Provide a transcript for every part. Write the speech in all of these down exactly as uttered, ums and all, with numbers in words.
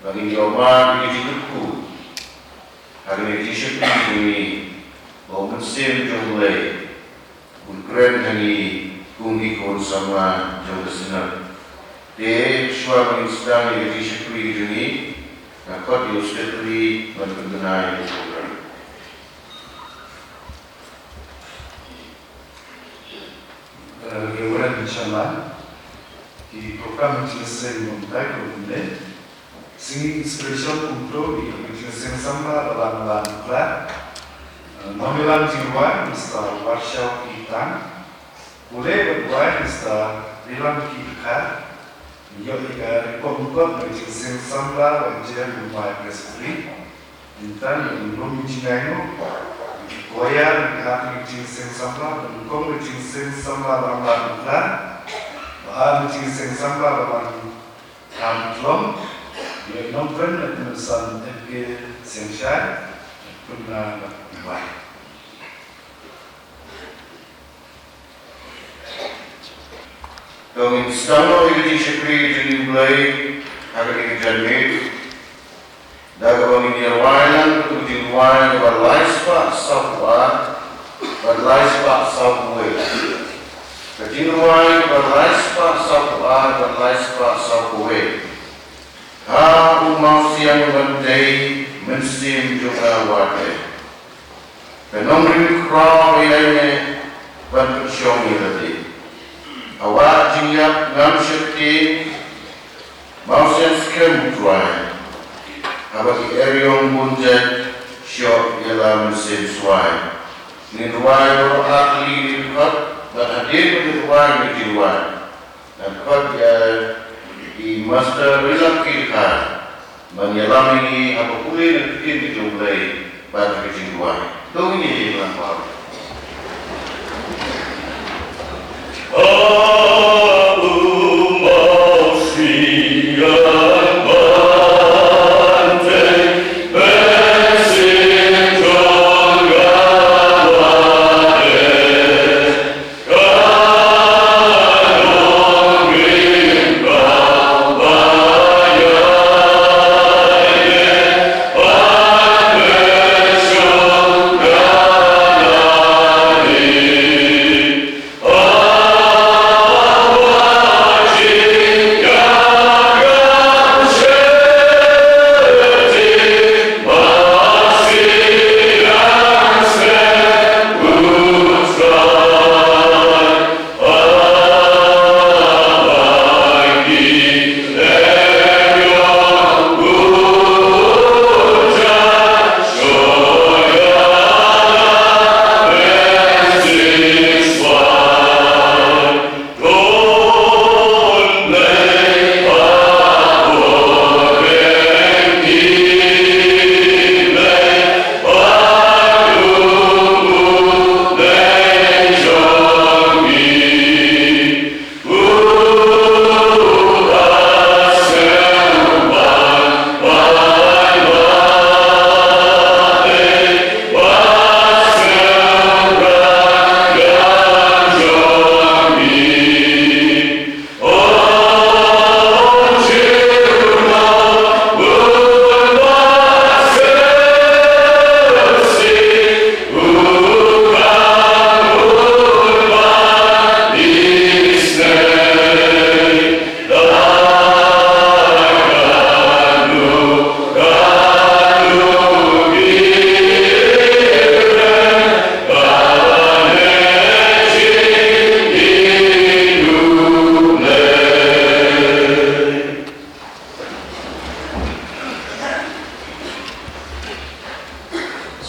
Ba ngin ïoh mad ïa ka jingkyrkhu ha kane ka jingshakri jong ngi ba u Mynsiem jong U Blei un kren ha ngi kum ki khun samla jong ka Synod. Te shuwa ba ngin sdang ïa ka jingshakri jong ngi, nga khot ïa u Secretary ban pynduna ïa ka program. Eh, Reverend Chairman, ki program jingïaseng mynta ka mynne, Singing Inspiration Kumto, ki jingïaseng samla ba la wan la. Eh, nongïalam jingrwai, Mister Warshaw Kitang, pule bad wai, Mister Rilam Kitkar, ïoh ïa ka report mukot na ka jingïaseng samla ba jia Mumbai Presbytery. Ntan ïa ka lum jingïainguh, ïa ka choir, ïa ka jingïaseng samla, ba nyngkong ka jingïaseng samla ba lam bad mukla, ba ar ka jingïaseng samla ba lam kam tlong, ïa ka nongkren na ka Mynsiem M K Sengshai, pynna na Mumbai. To ngin sdang noh ïa ka jingshakri jong U Blei ha kane ka janmiet da kaba ngin ïa rwai lang ka jingrwai kaba lai spah saw phew ar bad lai spah saw phew wei. Ka jingrwai kaba lai spah saw phew ar bad lai spah saw phew wei. Ha u mawsiang ban tei, Mynsiem jong nga wat eh. Ka nongrim khraw ba ïaineh ban pynshong ïa lade. Ha wah jingïap ngam sheptieng, mawsiang skhem u Trai. Haba ki eriong bun jait shoh ïa la mynsiem swai. Ngin rwai baroh ar tylli ki dkhot bad hadien ba ngin rwai ngin jingrwai. Ngan khot ïa i Master Rilak Kitkar ban ïalam ïa ngi haba pule na ka ktien ka jong U Blei bad ha ka jingduwai. To ngin ïa ïeng lang baroh.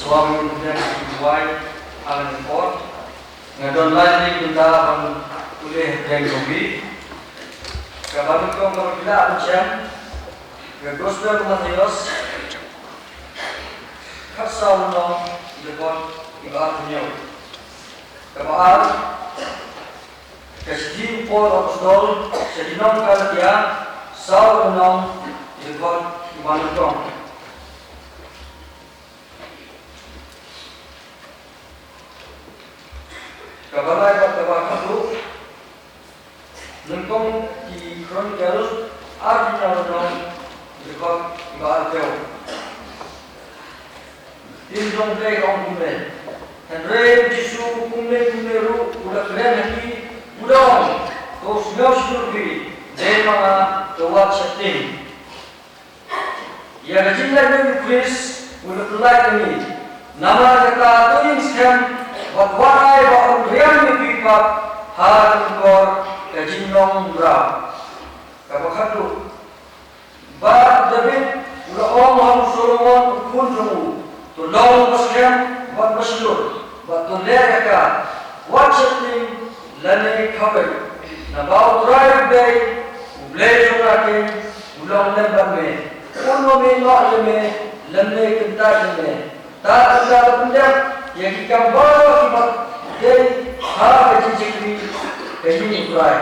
Shuwa ban ïa ka duwai ha kane ka por, nga don lai tylli ki bynta ban pule ha pdeng jong phi. Kaba nyngkong kaba phi lah ban shem, ka Gospel u Mathaios, khatsaw lynnong, dkhot kaba arphew hynñiew. Kaba ar, ka shithi u Paul Apostol sha ki nong Galatia, saw lynnong, dkhot kaba nyngkong. Kaba lai bad kaba khatduh, nyngkong ki Chronicle, arphew hynñiew lynnong, dkhot Ba arphew. Ktien jong U Blei ka ong kumne: Hynrei U Jisu kumne kumne ruh u la kren ha ki, u da ong, to sngewshlur phi, dei ma nga, to wat sheptieng. Ïa ka jinglaitluid u Khrist u la pynlait ïa ngi. Namar kata to ïeng skhem bad wad ai ba un riam ïa phi pat ha ka lyngkor ka jinglong mraw. Kaba khatduh. Bad David u la ong ha u Solomon u khun jong u, to long ba skhem bad ba shlur, bad to leh ïa ka, wat sheptieng lane khawieit. Naba U Trai U Blei, U Blei jong nga king, u long lem bad me. Un ym ïehnoh ïa me lymne kyntait ïa me. Tad haduh ba la pyndep ïa ki kam baroh kiba dei ha ka jingshakri ka ïing U Trai.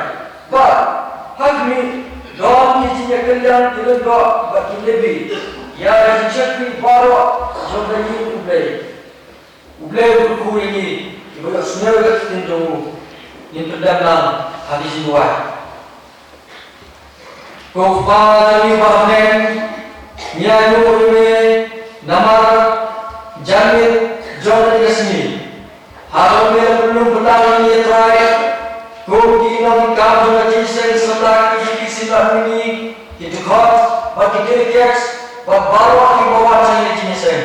Bad ha khmih, don ki jingïakylliang ki lyngdoh bad ki Lebi ïa ka jingshakri baroh jong ka ïing U Blei. U Blei u kyrkhu ïa ngi kiba ïohsngew ïa ka ktien jong u. Ngin pyndem lang ha ki jingduwai. Ko Kpa jong ngi ba ha bneng, ngi ainguh ïa me namar janmiet jong kane ka sngi. Haduh ba me la pynlong pynlang ïa ngi, Trai, kum ki nongkam jong ka jingïaseng samla, ki jong ki synod mini, ki dkhot bad ki delegates bad baroh kiba wan sha kane ka jingïaseng.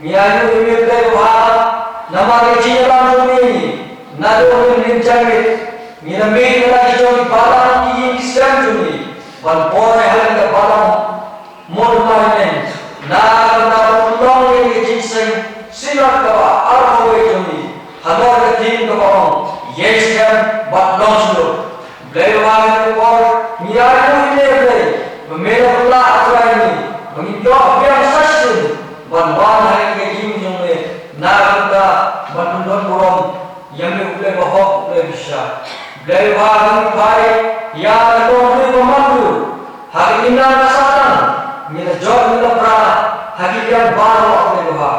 Ngi ainguh ïa me, Blei babha, namar ka jingïalam jong me naduh mynhynnin janmiet. Ngi la mih na la ki jong ki balang, ki ïing ki sem jong ngi ban poi ha kane ka balang Mawryngkneng, na ka bynta ban pynlong ïa ka jingïaseng synod kaba arphew wei jong ngi, halor ka theme kaba ong, ïeng skhem bad long shlur. Blei babha, ha kane ka por ngi ainguh ïa me, Blei, ba me la pynlah, Trai, ïa ngi ba ngin ïoh biang sa shisien ban wan ha kane ka ïing jong me, na ka bynta ban pyndon burom ïa me, U Blei bahok, U Blei bishar. Blei babha, ngi phai ïa ka longbriew ba manbriew. Ha ka imlang ka sahlang ngi la jot, ngi la pra ha ki liang baroh, Blei babha.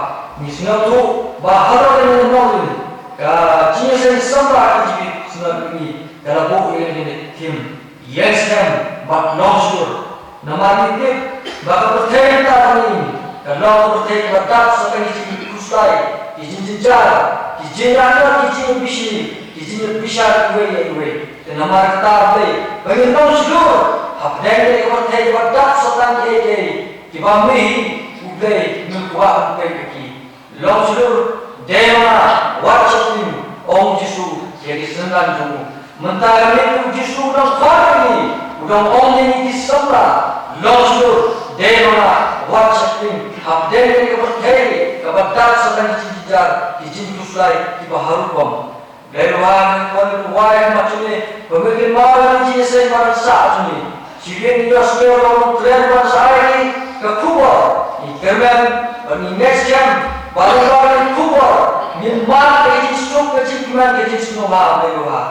Ngi sngewthuh ba halor kane ka nongrim ka jingïaseng samla ka G B synod ka la buh ïa kane ka theme, ïeng skhem bad long shlur. Namar ngi tip ba ka pyrthei mynta ba ngi im ka long ka pyrthei kaba dap sa tang ki jingkhuslai, ki jingjynjar, ki jingïakynad, ki jingïabishni, ki jingïabishar iwei ïa iwei. Te namar kata, Blei, ba ngin long shlur hapdeng kane ka pyrthei kaba dap sa tang kiei kiei kiba me hi, U Blei, me kwah ban peit ïa ki. Long shlur, dei ma nga, wat sheptieng, ong U Jisu ïa ki synran jong u. Mynta ka miet U Jisu u dang khot ïa ngi, u dang ong ïa ngi ki samla, long shlur, dei ma nga, wat sheptieng, hapdeng kane ka pyrthei kaba dap sa tang ki jingjynjar, ki jingkhuslai kiba har rukom. Blei babha, ngi khot, ngi duwai ha khmat jong me ba me kynmaw ïa ka jingïaseng ba dang sah jong ngi. Shibun ngi ïohsngew ba u nongtrei u dang sa ai ka khubor. Ngi kyrmen bad ngi ngeit skhem ba lyngba kane ka khubor ngin mad ïa ka jingsuk, ka jingkmen, ka jingsngewbha, Blei babha.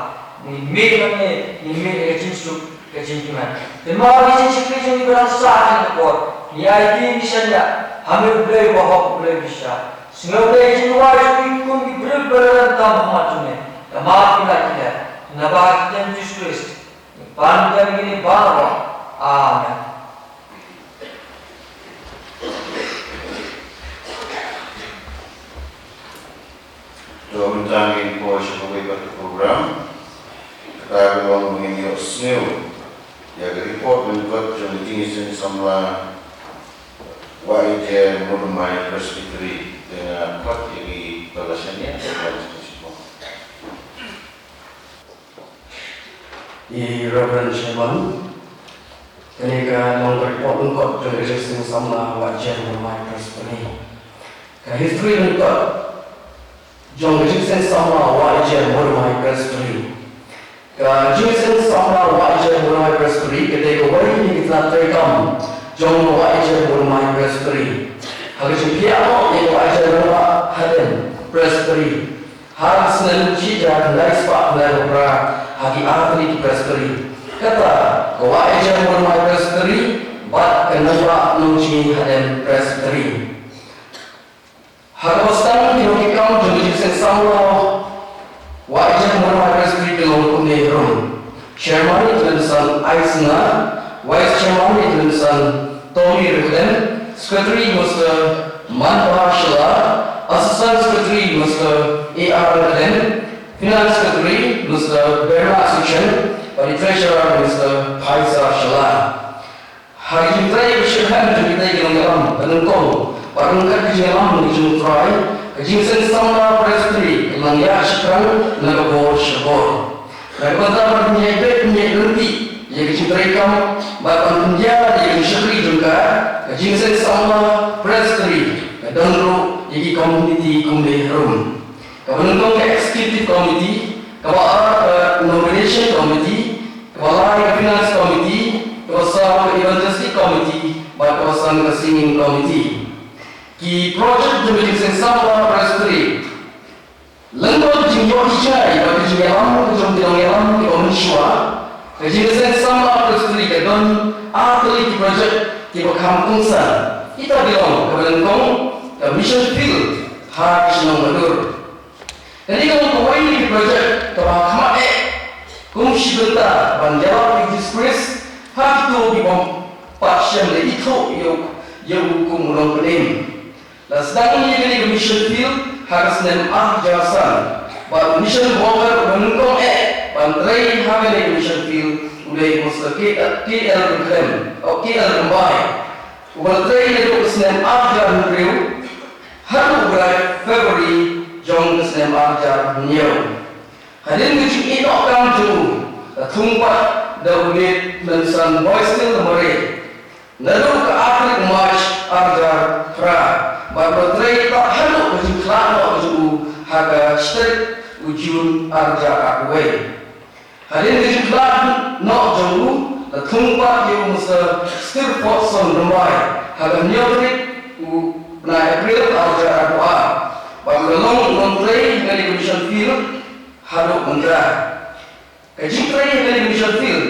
Ngin mih nangne, ngin mih ïa ka jingsuk, ka jingkmen. Kynmaw ïa ka jingshakri jong ngi ba dang sah ha kane ka por. Ngi aiti, ngi shaniah ha me, U Blei bahok, U Blei bishar. Sngewdei jingduwai jong ngi kum ki briew kiba la rem tam ha khmat jong me. Ka map ki la ki la, naba ha ka kyrteng Jisu Khrist ngi pan bynta ïa kine baroh. Amen. To mynta ngin poi sha kawei pat ka program. Kata ka long ba ngin ïohsngew ïa ka report lyngkot jong ka jingïaseng samla Wahïajer Murmai Presbytery. Te nga khot ïa ki ba la shaniah ban wan sha ka shitom. I Reverend Sherman, kane ka long ka report lyngkot jong ka jingïaseng samla Wahïajer Murmai Presbytery. Ka history lyngkot jong ka jingïaseng samla Wahïajer Murmai Presbytery. Ka jingïaseng samla Wahïajer Murmai Presbytery ka dei kawei na ki tnat treikam jong ka Wahïajer Murmai Presbytery. Ha ka jingphiah noh ïa ka Wahïajer Murmai Haden Presbytery ha ka snem shi hajar khyndai spah khyndai phew phra ha ki artylli ki presbytery. Kata ka Wahïajer Murmai Presbytery bad ka Nongbah Nongjngi Haden Presbytery. Ha kaba sdang ki nongkitkam jong ka jingïaseng samla Wahïajer Murmai Presbytery ki long kumne ruh: Chairman Reverend Son Isna, Vice Chairman Reverend Son Tommy Reverend, Secretary Mister Manbha Shylla, Assistant Secretary Mister A R Nalin, Finance Secretary Mister Berma Suchen, bad i Treasurer Mister Phaisa Shylla. Ha ka jingtrei ba shitrhem jong kita ki nongïalam ba nyngkong bad ryngkat ka jingïalam ka jong U Trai, ka Jingïaseng Samla Presbytery ka la nang ïaid shaphrang na ka bor sha ka bor. Na ka bynta ban pynïaid beit pynïaid ryntih ïa ka jingtrei kam bad ban pynïaid ïa ka jingshakri jong ka, ka Jingïaseng Samla Presbytery ka don ruh ïa ki komiti kumne harum. Kaba nyngkong ka Executive Committee, kaba ar ka Nomination Committee, kaba lai ka Finance Committee, kaba saw ka Evangelistic Committee, bad kaba san ka Singing Committee. Ki project jong ka Jingïaseng Samla Presbytery, lyngba ka jingïohi jngai bad ka jingïalam ka jong ki nongïalam kiba mynshuwa, ka Jingïaseng Samla Presbytery ka don ar tylli ki project kiba kham kongsan. Kita ki long, kaba nyngkong ka Mission Field ha ka shnong Madur. Kane ka long kawei na ki project kaba kham eh kum shi bynta ban ïarap ïa u Jisu Khrist ha kito kibym pat shym la ithuh ïa u, ïa u kum u nongpynim. La sdang ïa kane ka Mission Field ha ka snem ar hajar san. Bad u mission worker uba nyngkong eh ban trei ha kane ka Mission Field u dei u Mister K L, K L Rymbai. K L Rymbai uba la trei naduh ka snem ar hajar hynriew haduh u bnai February jong ka snem ar hajar hynñiew. Hadien ka jingïehnoh kam jong u, la thung pat da u Late Mensah Boystill Murray naduh ka ar tarik March ar hajar phra, bad u la trei tad haduh ka jingkhlad noh ka jong u ha ka shi tarik u June ar hajar arphew wei. Hadien ka jingkhlad noh jong u, la thung pat ïa u Mister Stirfordson Rymbai ha ka hynñiew tarik u bnai April ar hajar arphew ar, bad u la long u nongtrei ha kane ka Mission Field haduh mynta. Ka jingtrei ha kane ka Mission Field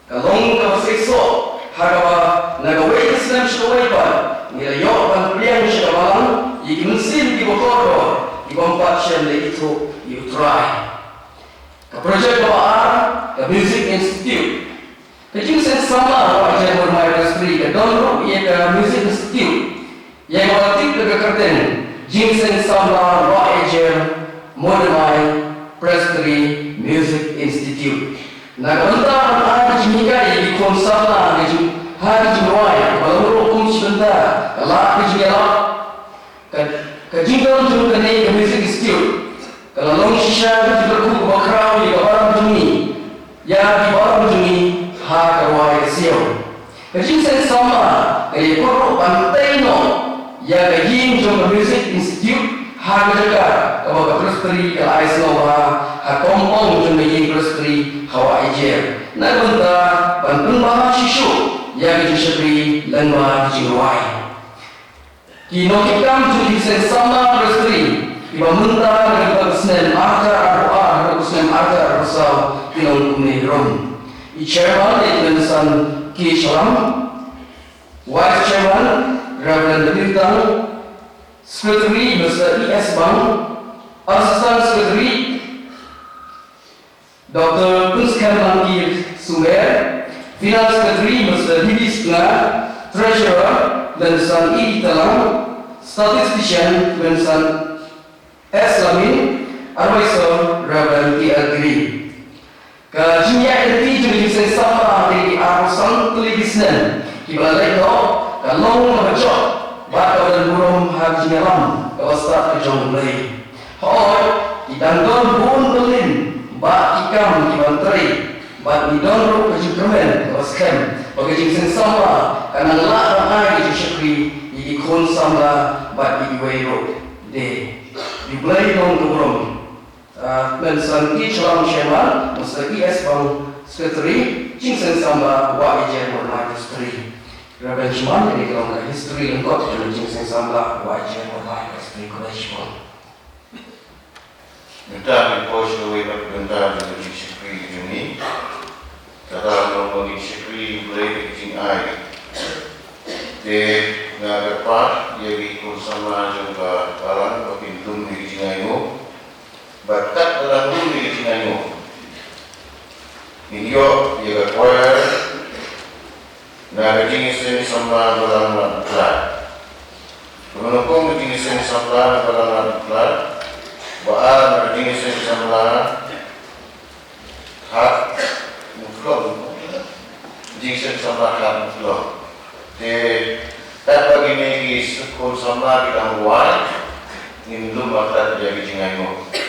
ka long kaba seisoh ha kaba na kawei ka snem sha kawei pat ngi la ïoh ban pdiang sha ka balang ïa ki mynsiem kiba kordor kibym pat shym la ithuh ïa U Trai. Ka project kaba ar, ka Music Institute. Ka Jingïaseng Samla Wah Ijer Mordemai Presbytery ka don ruh ïa ka Music Institute, ïa kaba la tip da ka kyrteng Jingïaseng Samla Wah Ijer Mordemai Presbytery Music Institute. Na ka bynta ban ai ka jinghikai ïa ki khun samla ha ka jing, ha ka jingrwai, kaba long ruh kum shi bynta ka lad ka jingïarap. Ka, ka jingdon jong kane ka Music Institute ka la long shisha ka jingkyrkhu kaba khraw ïa ka balang jong ngi, ïa ki balang jong ngi ha ka rwai ka siaw. Ka Jingïaseng Samla ka ïakynduh ruh ban tei noh ïa ka ïing jong ka Music Institute ha ka jaka kaba ka Presbytery ka la ai sngewbha ha compound jong ka ïing Presbytery ha Wah Ijer na ka bynta ban pynbha shisha ïa ka jingshakri lyngba ka jingrwai. Ki nongkitkam jong ka Jingïaseng Samla Presbytery kiba mynta na ka snem ar hajar arphew ar haduh ka snem ar hajar arphew saw ki long kumne harum. I Chairman, i Benson K Shylla. Vice Chairman, Reverend W Tang. Secretary, Mister E S Bang. Assistant Secretary, Doctor Kunskhem Mangkir Sumer, Finance Secretary Mister D B Sngewbha, Treasurer Benson E Talang, Statistician Benson S Lamin, Advisor Reverend T L Giri. Ka jingïaid lynti jong ka Jingïaseng Samla ha kine ki arphew san tylli ki snem kiba la leit noh ka long kaba jop bad kaba don burom ha ka jingïalam kaba stad ka jong U Blei. Hooid, ki dang don bun byllien bad ki kam ki ban trei, bad ngi don ruh ka jingkyrmen kaba skhem ba ka Jingïaseng Samla kan nang lah ban ai ka jingshakri ïa ki khun samla bad ïa kiwei ruh de. Ïa U Blei long ka burom. Ah, Benson K Shylla, Chairman, Mister E S Bang, Secretary, Jingïaseng Samla Wah Ijer Mordemai Presbytery. Reverend Chairman, kane ka long ka history lyngkot jong ka Jingïaseng Samla Wah Ijer Mordemai Presbytery College Hall. Mynta ngin poi sha kawei pat ka bynta jong ka jingshakri jong ngi. Kata ka long ba ngin shakri U Blei da ka jingai. Te nga kyrpad ïa ki khun samla jong ka balang ba kin lum ïa ka jingainguh. Bad kat ba dang lum ïa ka jingainguh, ngin ïoh ïa ka choir. Na ka jingïaseng samla Balang Lad Bakla. Kaba nyngkong ka jingïaseng samla Balang Lad Bakla. Ba ar na ka jingïaseng samla Khadmuthlong. Jingïaseng samla Khadmuthlong. Te, tang ba kine ki khun samla ki dang wai, ngin lum martat ïa ki jingainguh.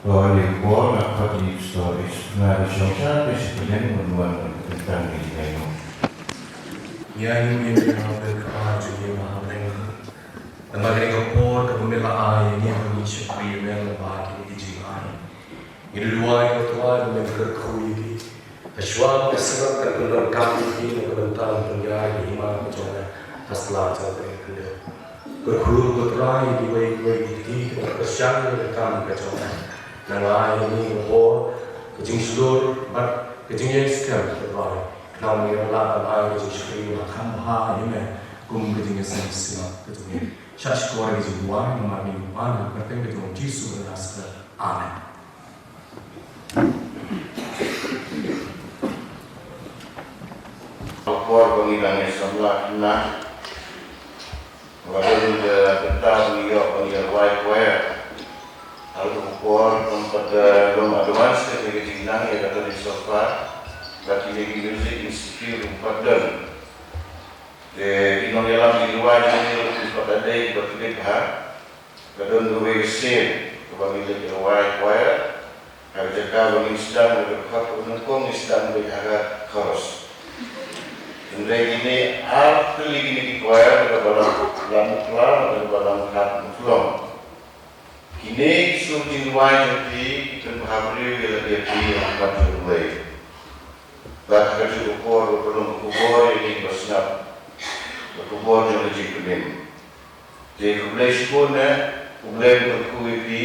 Ko ïa u Paul, na ka pyrthei u Stories, na ka shongshar ka shi pyrthei, ngan wan ka tang ni ngai no. Ïa ngi ïa ngi na ka ka ju ïa ma ha bneng. Namar kane ka por ka ba me la ai ïa ngi ha ngi shakri ïa me la ba ki ki jingaiei. Ngi duwai ko Trai ba me kyrkhu ïa ki. Hashwa ka sngap ka pyndonkam ïa ki na ka bynta ban pynïaid ïa ka hima ka jong me ha sla jong ka khyndew. Kyrkhu ko Trai ïa kiwei kiwei ki kti ki ba pyrshang ïa ka kam ka jong me. Nang ai ïa ngi ka bor, ka jingshlur bad ka jingïeng skhem ko Trai. Khnang ba ngin lah ban ai ka jingshakri ba kham bha ïa me kum ka jingïaseng sngap ka jong ngi. Shah shkor ïa ka jingduwai namar ngi duwai ha ka kyrteng ka jong u Jisu Khrist. Amen. Ka por ba ngi dang ïa samla khnang, ba don ka bynta ba ngi ïoh ba ngi ïa rwai choir. Halor ka por kam pat, eh, long advance ka dei ka jingnang ïa ka Tony Sofa bad kine ki music institute ruh pat don. Te ki nongïalam ki rwai jong ngi ruh kim pat da dei kiba tbit bha. Ka don kawei ka sien kaba ngi leit rwai choir. Ha ka jaka ba ngin sdang da ka khot u nyngkong, ngi sdang beit ha ka chorus. Hynrei kine ar tylli kine ki choir, da ka Balang Mukla, da ka Balang Mukla Mukhlong. Kine ki sur jingrwai jong phi ki pynbha briew ïa lade phi ha khmat jong U Blei. Bad ha kajuh ka por ba pynlong ka khubor ïa ngi ba sngap, ka khubor jong ka jingpynim. Te khublei shibun eh, U Blei un kyrkhu ïa phi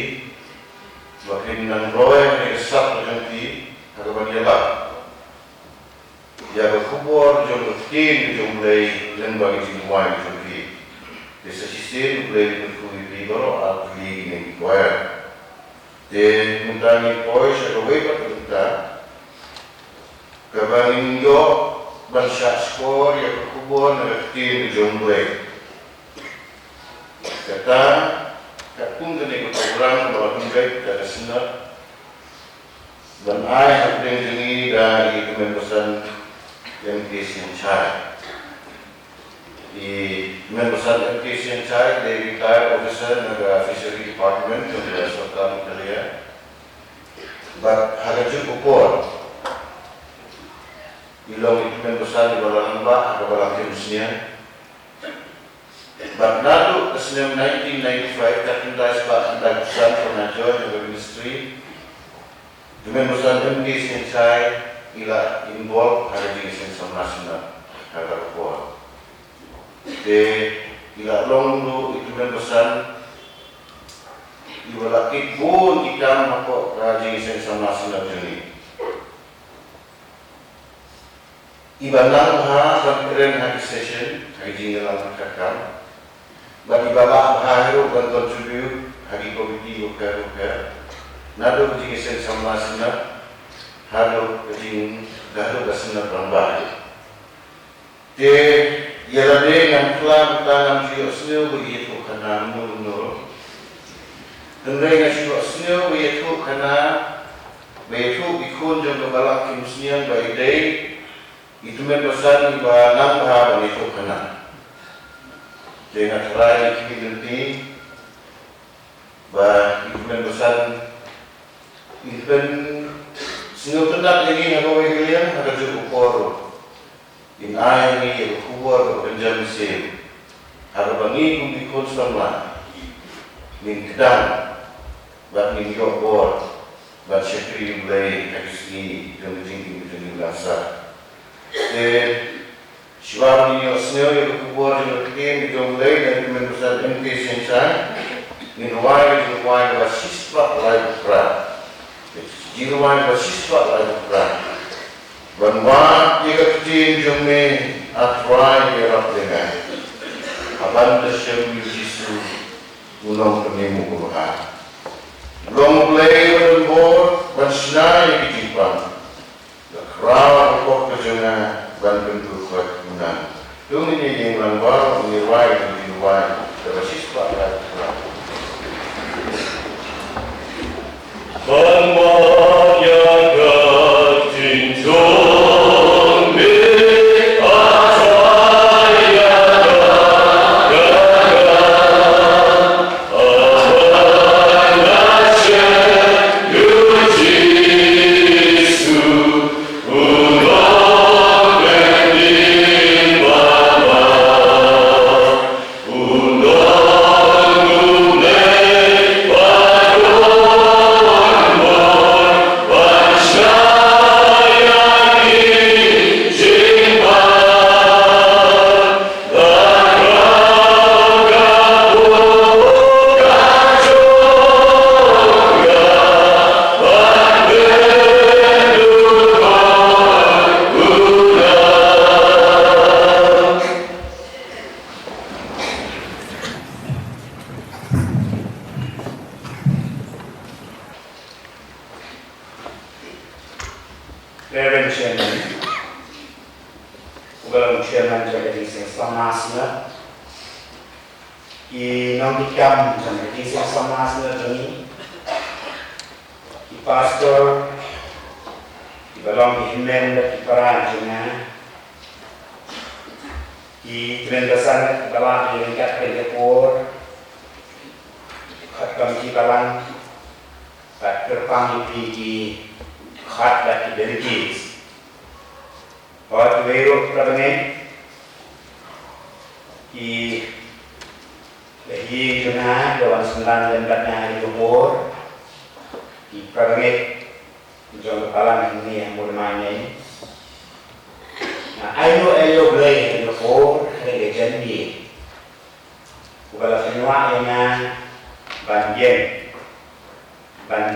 ba phin nang roi ha kane ka sap ka jong phi ha kaban ïalap ïa ka khubor jong ka ktien ka jong U Blei lyngba ka jingduwai ka jong phi. Te sa shisien U Blei un kyrkhu ïa phi baroh artylli kine ki choir. Te mynta ngin poi sha kawei pat ka bynta kaba ngin ïoh ban shah shkor ïa ka khubor na ka ktien ka jong U Blei. Kata, katkum kane ka program ba la pynbeit da ka Synod ban ai hapdeng jong ngi da i Kmen Basan M K Seng Chai. I Kmen Basan M K Seng Chai dei retired officer na ka Fishery Department jong ka Sorkar Meghalaya. Bad ha kajuh ka por i long i Kmen Basan iba la rangbah ha ka Balang Khyrsniang. Bad naduh ka snem nineteen ninety-five, ka khyndai spah khyndai phew san, ka la join ha ka ministry, i Kmen Basan M K Seng Chai i la involve ha ka jingseng samla synod ha kata ka por. Te i la long ruh i Kmen Basan iba la kit bun ki kam hapoh ka jingseng samla synod jong ngi. Iba nang bha ban kren ha ki session, ha ki jingïalang kyrkhu. Bad iba lah bha hi ruh ban contribute ha ki komiti bapher bapher. Naduh ka jingseng samla synod haduh ka jing, haduh ka synod rangbah. Te ïa lade ngan khlem tang ngam ju ïohsngew ba ïathuh khana mynno mynno. Hynrei nga shu ïohsngew ba ïathuh khana, ba ïathuh ki khun jong ka Balang Khyrsniang ba i dei i Kmen Basan iba nang bha ban ïathuh khana. Te nga tharai ïa ki lynti ba i Kmen Basan in pynsngewtynnat ïa ngi ha kawei ka liang ha kajuh ka por ruh. In ai ïa ngi ïa ka khubor kaba kynja mynsiem ha kaba ngi kum ki khun samla ngin kdang bad ngin ïoh bor ban shakri U Blei ha ki sngi jong ka jingim ka jong ngi ba la sah. Te shuwa ba ngin ïohsngew ïa ka khubor jong ka ktien ka jong U Blei na ka Kmen Basan M K Seng Chai, ngin rwai ka jingrwai kaba shispah laiphew phra. Jingrwai kaba shispah laiphew phra. Ban wad ïa ka ktien jong me, A Trai, ïarap ïa nga. Haba ngan shem ïa u Jisu, u nongpynim uba bha. Long U Blei uba don bor ban shna ïa ki jingpang. Ka khraw ka pop ka jong nga ban pynduh pat u nang. To ngin ïa ïeng lang baroh, ngin ïa rwai, ngin ïa rwai. Kaba shispah ka khraw. Ban wad ïa ka ktien jong me, A Trai, ïa ka, ïa ka, A Trai, ïa ka. Reverend Chairman, uba long Chairman jong ka Jingïaseng Samla Synod, ki nongkitkam jong ka Jingïaseng Samla Synod jong ngi, ki pastor, kiba long ki hynmen bad ki para jong nga, ki tymmen basan kiba la ïa ryngkat ha kane ka por, ki khot committee balang, bad kyrpang ïa phi ki khot bad ki delegates. Bad kiwei ruh para bangeit, kiba ïeit jong nga, kiba wan synran lem bad nga ha kane ka por, ki para bangeit jong ka balang hangne ha Mawrymmai. Nga ainguh ïa U Blei ha kane ka por, ha kane ka janmiet, uba la pynwah ïa nga ban ïeng, ban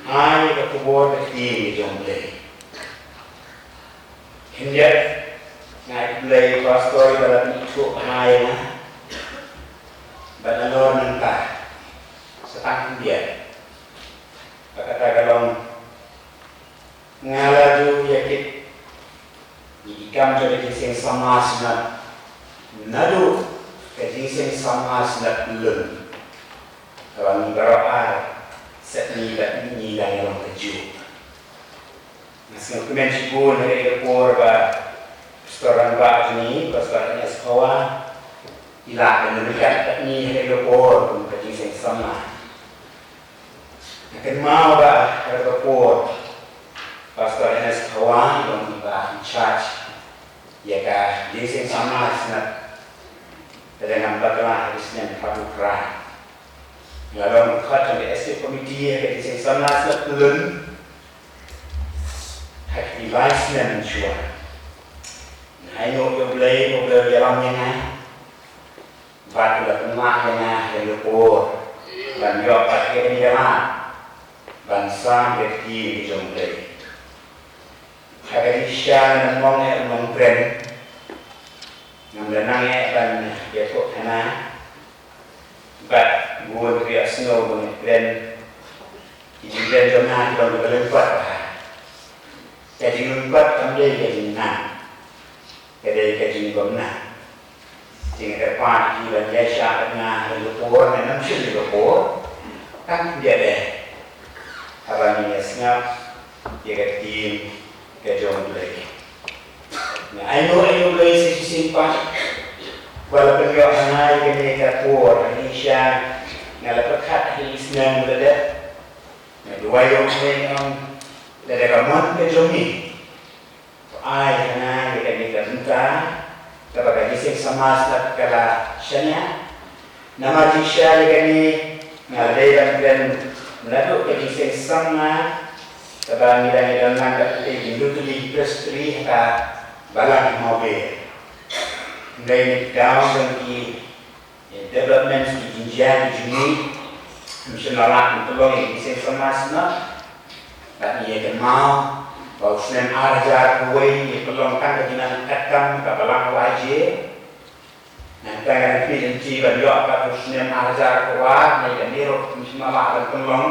ai ka khubor ka ktien ka jong U Blei. Khyndiat nga ai U Blei ïa u pastor uba la pynithuh bha ïa nga, bad nalor nangta sa tang khyndiat. Bad kata ka long, nga la ju ïakit ïa ki kam jong ka Jingïaseng Samla Synod naduh ka Jingïaseng Samla Synod Pyllun, kaba ngi baroh ar, sepngi bad mihngi, dang ïalong kajuh. Nga sngewkmen shibun ha kane ka por ba Pastor rangbah jong ngi, Pastor Agnes Phawa, i la ïalam ryngkat bad ngi ha kane ka por kum ka Jingïaseng Samla. Nga kynmaw ba ha kata ka por Pastor Agnes Phawa i long iba in charge ïa ka Jingïaseng Samla Synod. Te dang ngam bakla, ha ka snem khatphra, nga long dkhot jong ka Executive Committee ha ka Jingïaseng Samla Synod Pyllun ha ki lai snem mynshuwa. Nga ainguh ïa U Blei, U Blei u ïalam ïa nga, bad u la pynwah ïa nga ha kane ka por ban ïoh pat ïa kane ka lad ban sam ïa ka ktien ka jong U Blei. Ha ka jingshisha nga nym long eh u nongkren, ngam da nang eh ban ïathuhkhana, bad bun ki ïohsngew ba nga kren, ki jingkren jong nga ki long kiba lyngkot bha. Ka jinglyngkot kam dei ka jingnang, ka dei ka jingbymnang. Te nga kyrpad ïa phi ban ïaishah bad nga ha kane ka por, nga nym shim ïa ka por, tang khyndiat eh, haba ngin ïa sngap ïa ka ktien ka jong U Blei. Nga ainguh ïa U Blei sa shisien pat, uba la pynïoh ha nga ïa kane ka por, ha ka jingshisha nga la pyrkhat ha ki sneng ba la dep. Nga duwai ïa U Blei, nga ong, lada ka mon ka jong me, to ai ha nga ïa kane ka bynta kaba ka Jingïaseng Samla Synod ka la shaniah. Namar jingshisha ïa kane nga la dei ban kren naduh ka Jingïaseng Samla kaba ngi dang ïadon lang bad ka Jingïathuhkhana Presbytery ha ka Balang Mawber. Hynrei na ka daw jong ki developments, ki jingjia, ki jingmih, ym shym la lah ban pynlong ïa ka Jingïaseng Samla Synod. Bad ngi ïa kynmaw ba u snem ar hajar khatwei ngi pynlong tang ka jingnang katkam ha ka Balang Y J. Nangta ngi la khmih lynti ban ïoh pat u snem ar hajar khatwei, hynrei kane ruh ym shym la lah ban pynlong.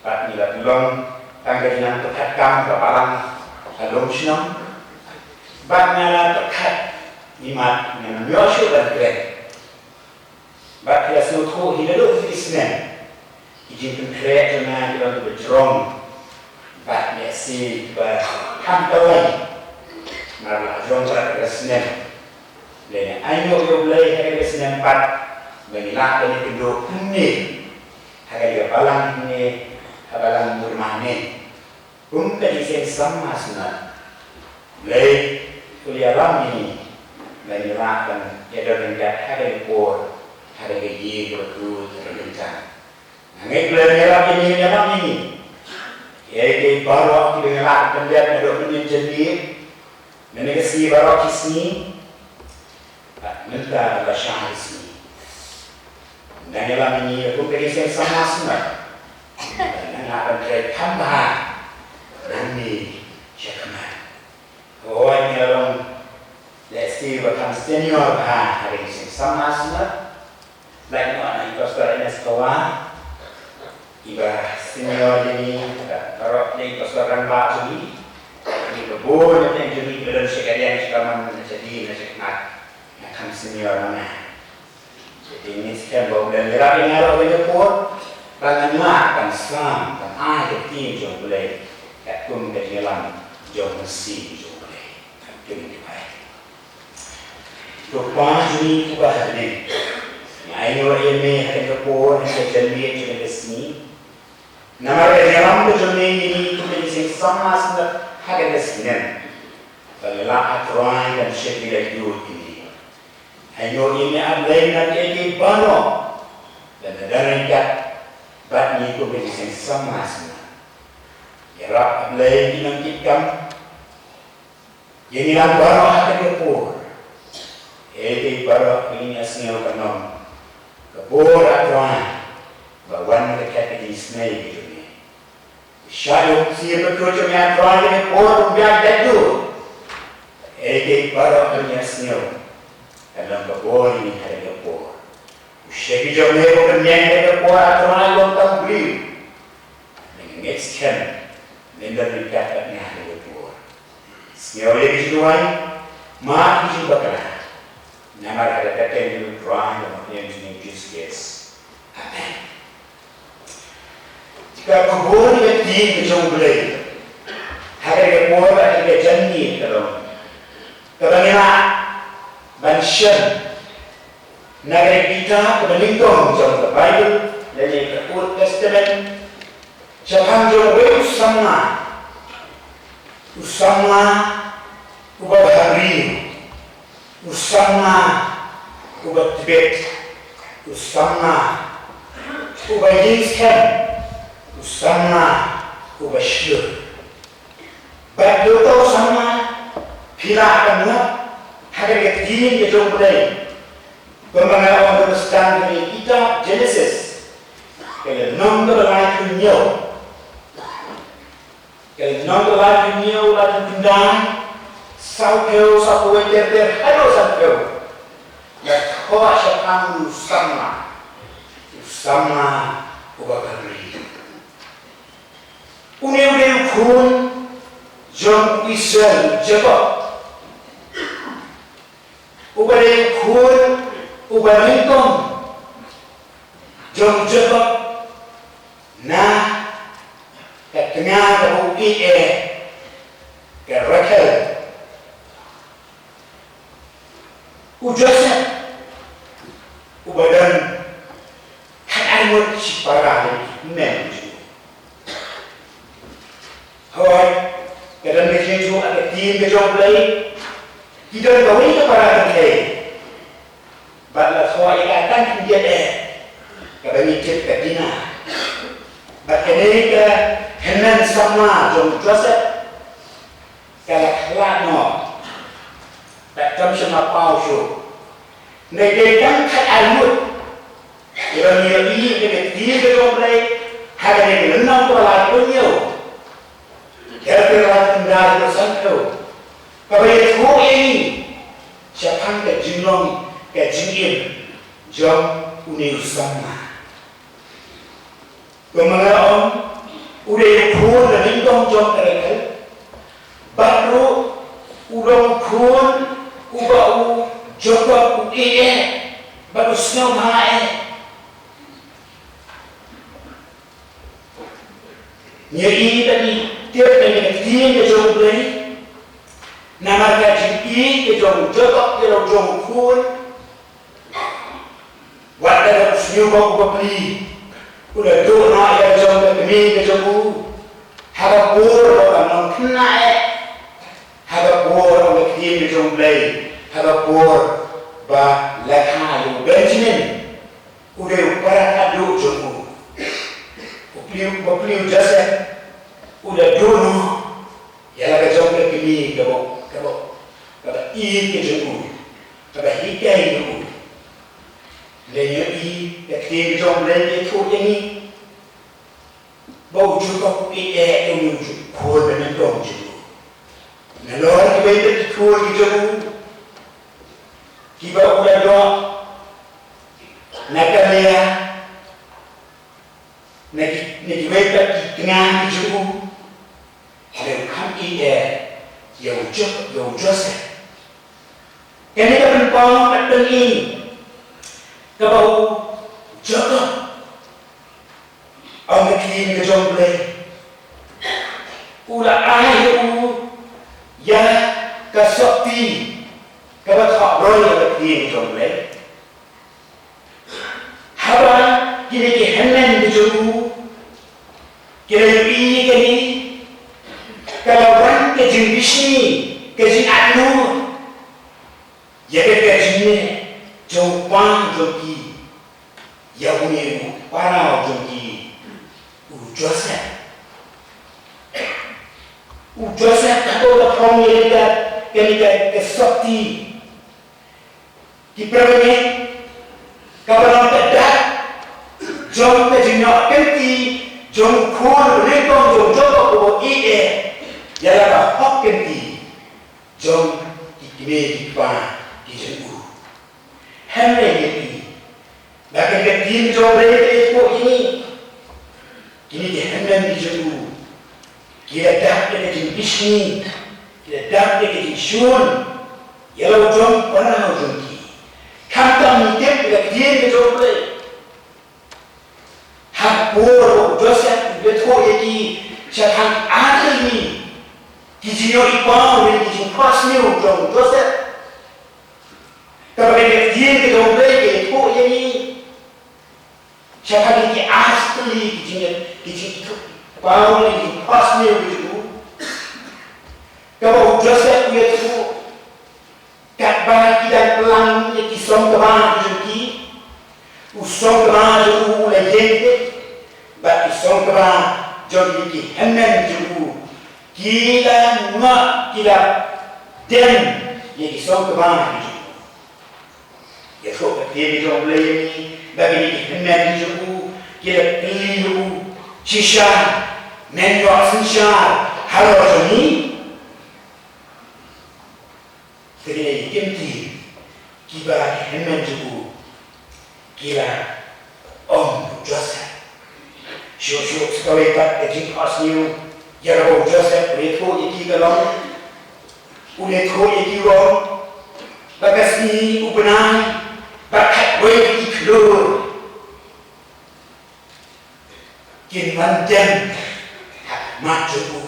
Bad ngi la pynlong tang ka jingnang pyrkhat kam ha ka Balang ha Lumshnong. Bad nga la pyrkhat imat, nga nym ïoh shuh ban kren. Bad phi la sngewthuh hi naduh ki snem, ki jingpynkhreh jong nga ki long kiba jrong bad lehse kiba kham kylleng. Namar la jrong bad ka snem. Lane ainguh ïa U Blei ha ka snem pat ba ngi lah ban ïakynduh kumne ha ka balang ne ha balang murmane. Kum ka Jingïaseng Samla Synod, Blei u ïalam ïa ngi ba ngi lah ban ïadon ryngkat ha ka por, ha ka ïing kaba khuid, ha ka bynta. Nga ngeit Blei u ïalam ïa ngi, u ïalam ïa ngi. Ïa kiei baroh kiba ngi lah ban pyndep naduh mynnin janmiet, mynne ka sngi, baroh ki sngi, bad mynta bad lashai sngi. Ngan ïalam ïa ngi kum ka Jingïaseng Samla Synod. Ngan lah ban trei kham bha nangne shakhmat. Hooid, nga long lehse ba kham senior bha ha ka Jingïaseng Samla Synod. Lait noh na i Pastor Ernest Phawa, iba senior ïa ngi, bad baroh i Pastor rangbah jong ngi. Bun na teng jong ngi ki ba don sha ka liang sha ka mon, na sha dih na sha khnat, na kham senior na me. Te ngi skhem ba U Blei un ïarap ïa nga ruh ha kane ka por ba ngan lah ban sam ban ai ka ktien jong U Blei katkum ka jingïalam jong u Mynsiem jong U Blei. Katkum ki bai. To Kpa jong ngi uba ha bneng, ngi ainguh ïa me ha kane ka por, ha kane ka janmiet, ha kane ka sngi. Namar ka jingïalam ka jong me ïa ngi kum ka jingseng samla sngewtynnat ha kane ka snem. Ba ngi lah, A Trai, ban shakri laitluid ïa me. Ainguh ïa me, A Blei, na kiei kiei baroh, lada don ryngkat bad ngi kum ka jingseng samla sngewtynnat. Ïarap, A Blei, ki nongkitkam, ïa ngi lang baroh ha kane ka por. Kiei kiei baroh ba ngi ïohsngew, kan long ka bor, A Trai, ba wan na ka khet ka jingisynei ka jong me. Shah ïoh ksiew ka kyrteng jong me, A Trai, ha kane ka por, ban biang da jur. Kiei kiei baroh ba ngi ïohsngew, kan long ka bor ïa ngi ha kane ka por. U shakri jong me uba pynïeng ha kane ka por, A Trai, long tang u briew. Ngi ngeit skhem men don ryngkat bad nga ha kane ka por. Sngew ïa ki jingduwai, mad ki jingbakla. Namar ha ka kyrteng jong U Trai bad U Mynsiem jong ngi, U Jisu Khrist. Amen. Ka khubor ka ktien ka jong U Blei ha kane ka por bad ha kane ka janmiet ka long kaba ngi lah ban shem na ka kitab kaba nyngkong jong ka Baibl, lane ka Old Testament, shaphang jong uwei u samla, u samla uba bhabriew, u samla uba tbit, u samla uba ïeng skhem, u samla uba shlur. Bad ïa uta u samla phi lah ban lap ha kane ka ktien ka jong U Blei. Kumba nga la ong, ka ba sdang ha ka kitab Jenesis, ka lynnong kaba laiphew hynñiew. Ka lynnong kaba laiphew hynñiew, laiphew khyndai, sawphew, sawphew wei ter ter haduh sanphew. Nga thoh shaphang u samla, u samla uba bhabriew. Une u dei u khun jong u Israel, u Jakob. Uba dei u khun uba nyngkong jong u Jakob na ka tnga kaba u ïeit eh, ka Rakhel. U Joseph uba don khatar ngut shipara lane khyndai ngut. Hooid, ka don ka jingïathuh ha ka ktien ka jong U Blei, ki don kawei ka para kynthei. Bad la thoh ïa ka tang khyndiat eh, kaba ngi tip ka Dina. Bad kane ka hynmen samla jong u Joseph, ka la khlad noh. Bad kam shym la paw shuh. Ngi dei tang khatar ngut kiba ngi ïohi ha ka ktien ka jong U Blei ha kane ka lynnong kaba laiphew hynñiew, ter ter, laiphew khyndai haduh sanphew, kaba ïathuh ïa ngi shaphang ka jinglong ka jingim jong une u samla. Kumba nga la ong, u dei u khun ba nyngkong jong ka Rakhel. Bad ruh u long u khun uba u Jakob u ïeit eh bad u sngewbha eh. Ngi ïohi bad ngi tip na ka ktien ka jong U Blei, namar ka jingïeit ka jong u Jakob ïa la u jong u khun. Wat la u shñiuh bok u bapli, u la duh noh ïa la jong ka kmie ka jong u. Haba por ba u la nongkhynnah eh, haba por, ong ka ktien ka jong U Blei, haba por ba la kha ïa u Benjamin, u dei u para khadduh jong u. U bapli, u bapli u Joseph u la duh noh ïa la ka jong ka kmie kaba, kaba, kaba ïeit ka jong u, kaba hikai ïa u. Lei ngi ïohi ka ktien ka jong U Blei ka ïathuh ïa ngi ba u Jakob u ïeit ïa une u khun ba nyngkong jong u. Nalor kiwei pat ki khun ki jong u kiba u la doh na ka Leah, na ki, na kiwei pat ki tnga ki jong u, hynrei u kham ïeit ïa ïa u Joseph. Kane ka pynpaw ka pyni kaba u Jakob, ong ka ktien ka jong U Blei, u la ai ïa u ïa ka sopti kaba thoh roi ïa ka ktien ka jong U Blei. Haba kine ki hynmen ki jong u ki la ïohi ïa kane, ka la wan ka jingbishni, ka jingatnur ïa ka, ka jingeh jong u kpa jong ki ïa une u para jong ki, u Joseph. U Joseph, haba u la phong ïa kane ka, kane ka, ka sopti, ki para bangeit, kaba long ka dak jong ka jingïoh kynti jong u khun nyngkong jong u Jakob uba ïeit, ïa la ka hok kynti jong ki kmie ki kpa ki jong u. Hynrei ngi ïohi ba ka ktien jong U Blei ka ïathuh ïa ngi, kine ki hynmen ki jong u ki la dap da ka jingbishni, ki la dap da ka jingshun ïa la u jong u para jong ki. Khamtam ngi tip da ka ktien ka jong U Blei, ha ka por ba u Joseph u ïathuh ïa ki shaphang ar tylli ki jingïohi paw ne ki jingphohsniew jong u Joseph, kaba ka ktien ka jong U Blei ka ïathuh ïa ngi shaphang ki ar tylli ki jing, ki jingïohi paw ne ki jingphohsniew ki jong u, kaba u Joseph u ïathuh katba ki dang pynlang ïa ki song kba ki jong ki. U song kba jong u u la ïeng beit, bad ki song kba jong ki hynmen jong u ki la ngop, ki la dem ïa ki song kba ki jong u. Ïathuh ka ktien ka jong U Blei ïa ngi ba kine ki hynmen ki jong u ki la kylli ïa u, shisha men ïoh synshar halor jong ngi? Te kine ki ktien kiba ki hynmen jong u ki la ong u Joseph. Shuh shuh sa kawei pat ka jingphohsniew ïa kaba u Joseph u la ïathuh ïa ki ka long, u la ïathuh ïa ki u ong ba ka sngi, u bnai bad khatwei ki khlur kin wan dem ha khmat jong u,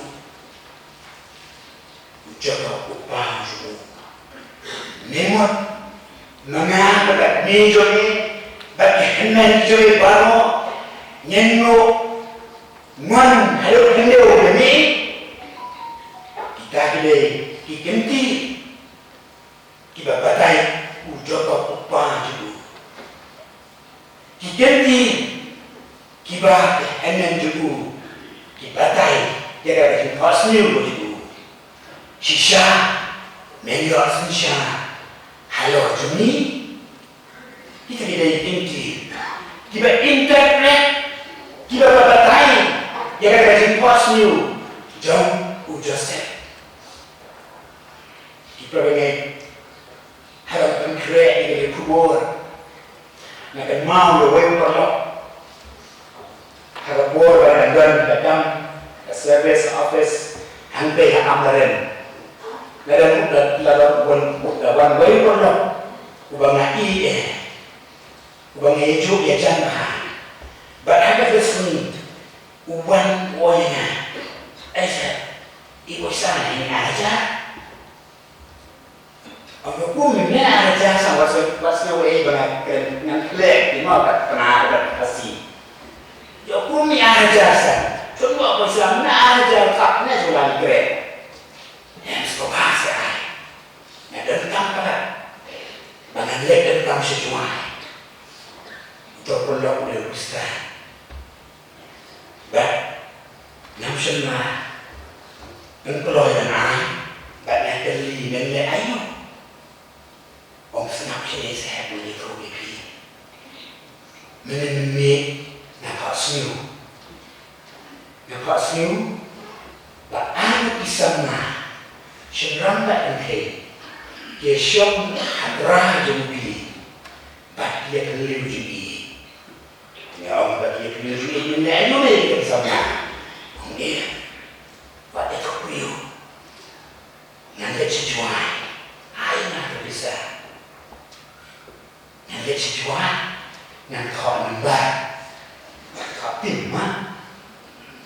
u Jakob u kpa jong u. Me mut ma nga bad ka kmie jong ngi bad ki hynmen jong ngi baroh ngin ïoh wan ha ïew hynñiew ïa me? Kita ki dei ki ktien kiba batai u Jakob u kpa jong u. Ki ktien kiba ki hynmen jong u ki batai ïa ka jingphohsniew jong u. Shisha men ïoh synshar halor jong ngi? Kita ki dei ki ktien kiba interpret, kiba batai ïa ka jingphohsniew jong u Joseph. Ki para bangeit, haba nga pynkhreh ïa kane ka khubor, nga kynmaw ïa uwei u paralok. Ha ka por ba nga don ka kam ka service office hangtei ha Amlarem, la don, la, la don wan, la wan uwei u paralok uba nga ïeit, uba nga ïajuh ïajan bha. Bad ha kata ka sngi u wan u ong ïa nga, "Ei Sep, i poisa ne, i ar hajar?" Ong, "Ïa kum i ar hajar sa, wat sngew, wat sngew ei ba nga kren, ngan khleh ïa ma ka Khasi." "Ïa kum i ar hajar sa, jong ma poisa, ma ar hajar, kap ne jong la i kren." Em, sngewbha sa ai. Nga donkam palat ba ngan leit donkam sha jngai. Uto u paralok u dei u Khristan. Bad ngam shym la pynkloi ban ai, bad nga kylli, "Men leh aïu?" Ong, "Sngap shane sahep, ngan ïathuh ïa phi. Mynne mynmiet nga phohsniew. Nga phohsniew ba ar ngut ki samla, shynrang bad kynthei, ki ïashong ha trai jong phi bad ki ïaphylliew jong phi." Nga ong, "Bad ki ïaphylliew jong phi, men leh aïu ïa ki samla?" Ong, "Ïa, wat ïathuh briew. Ngan leit Thoh number. Thoh tim ma.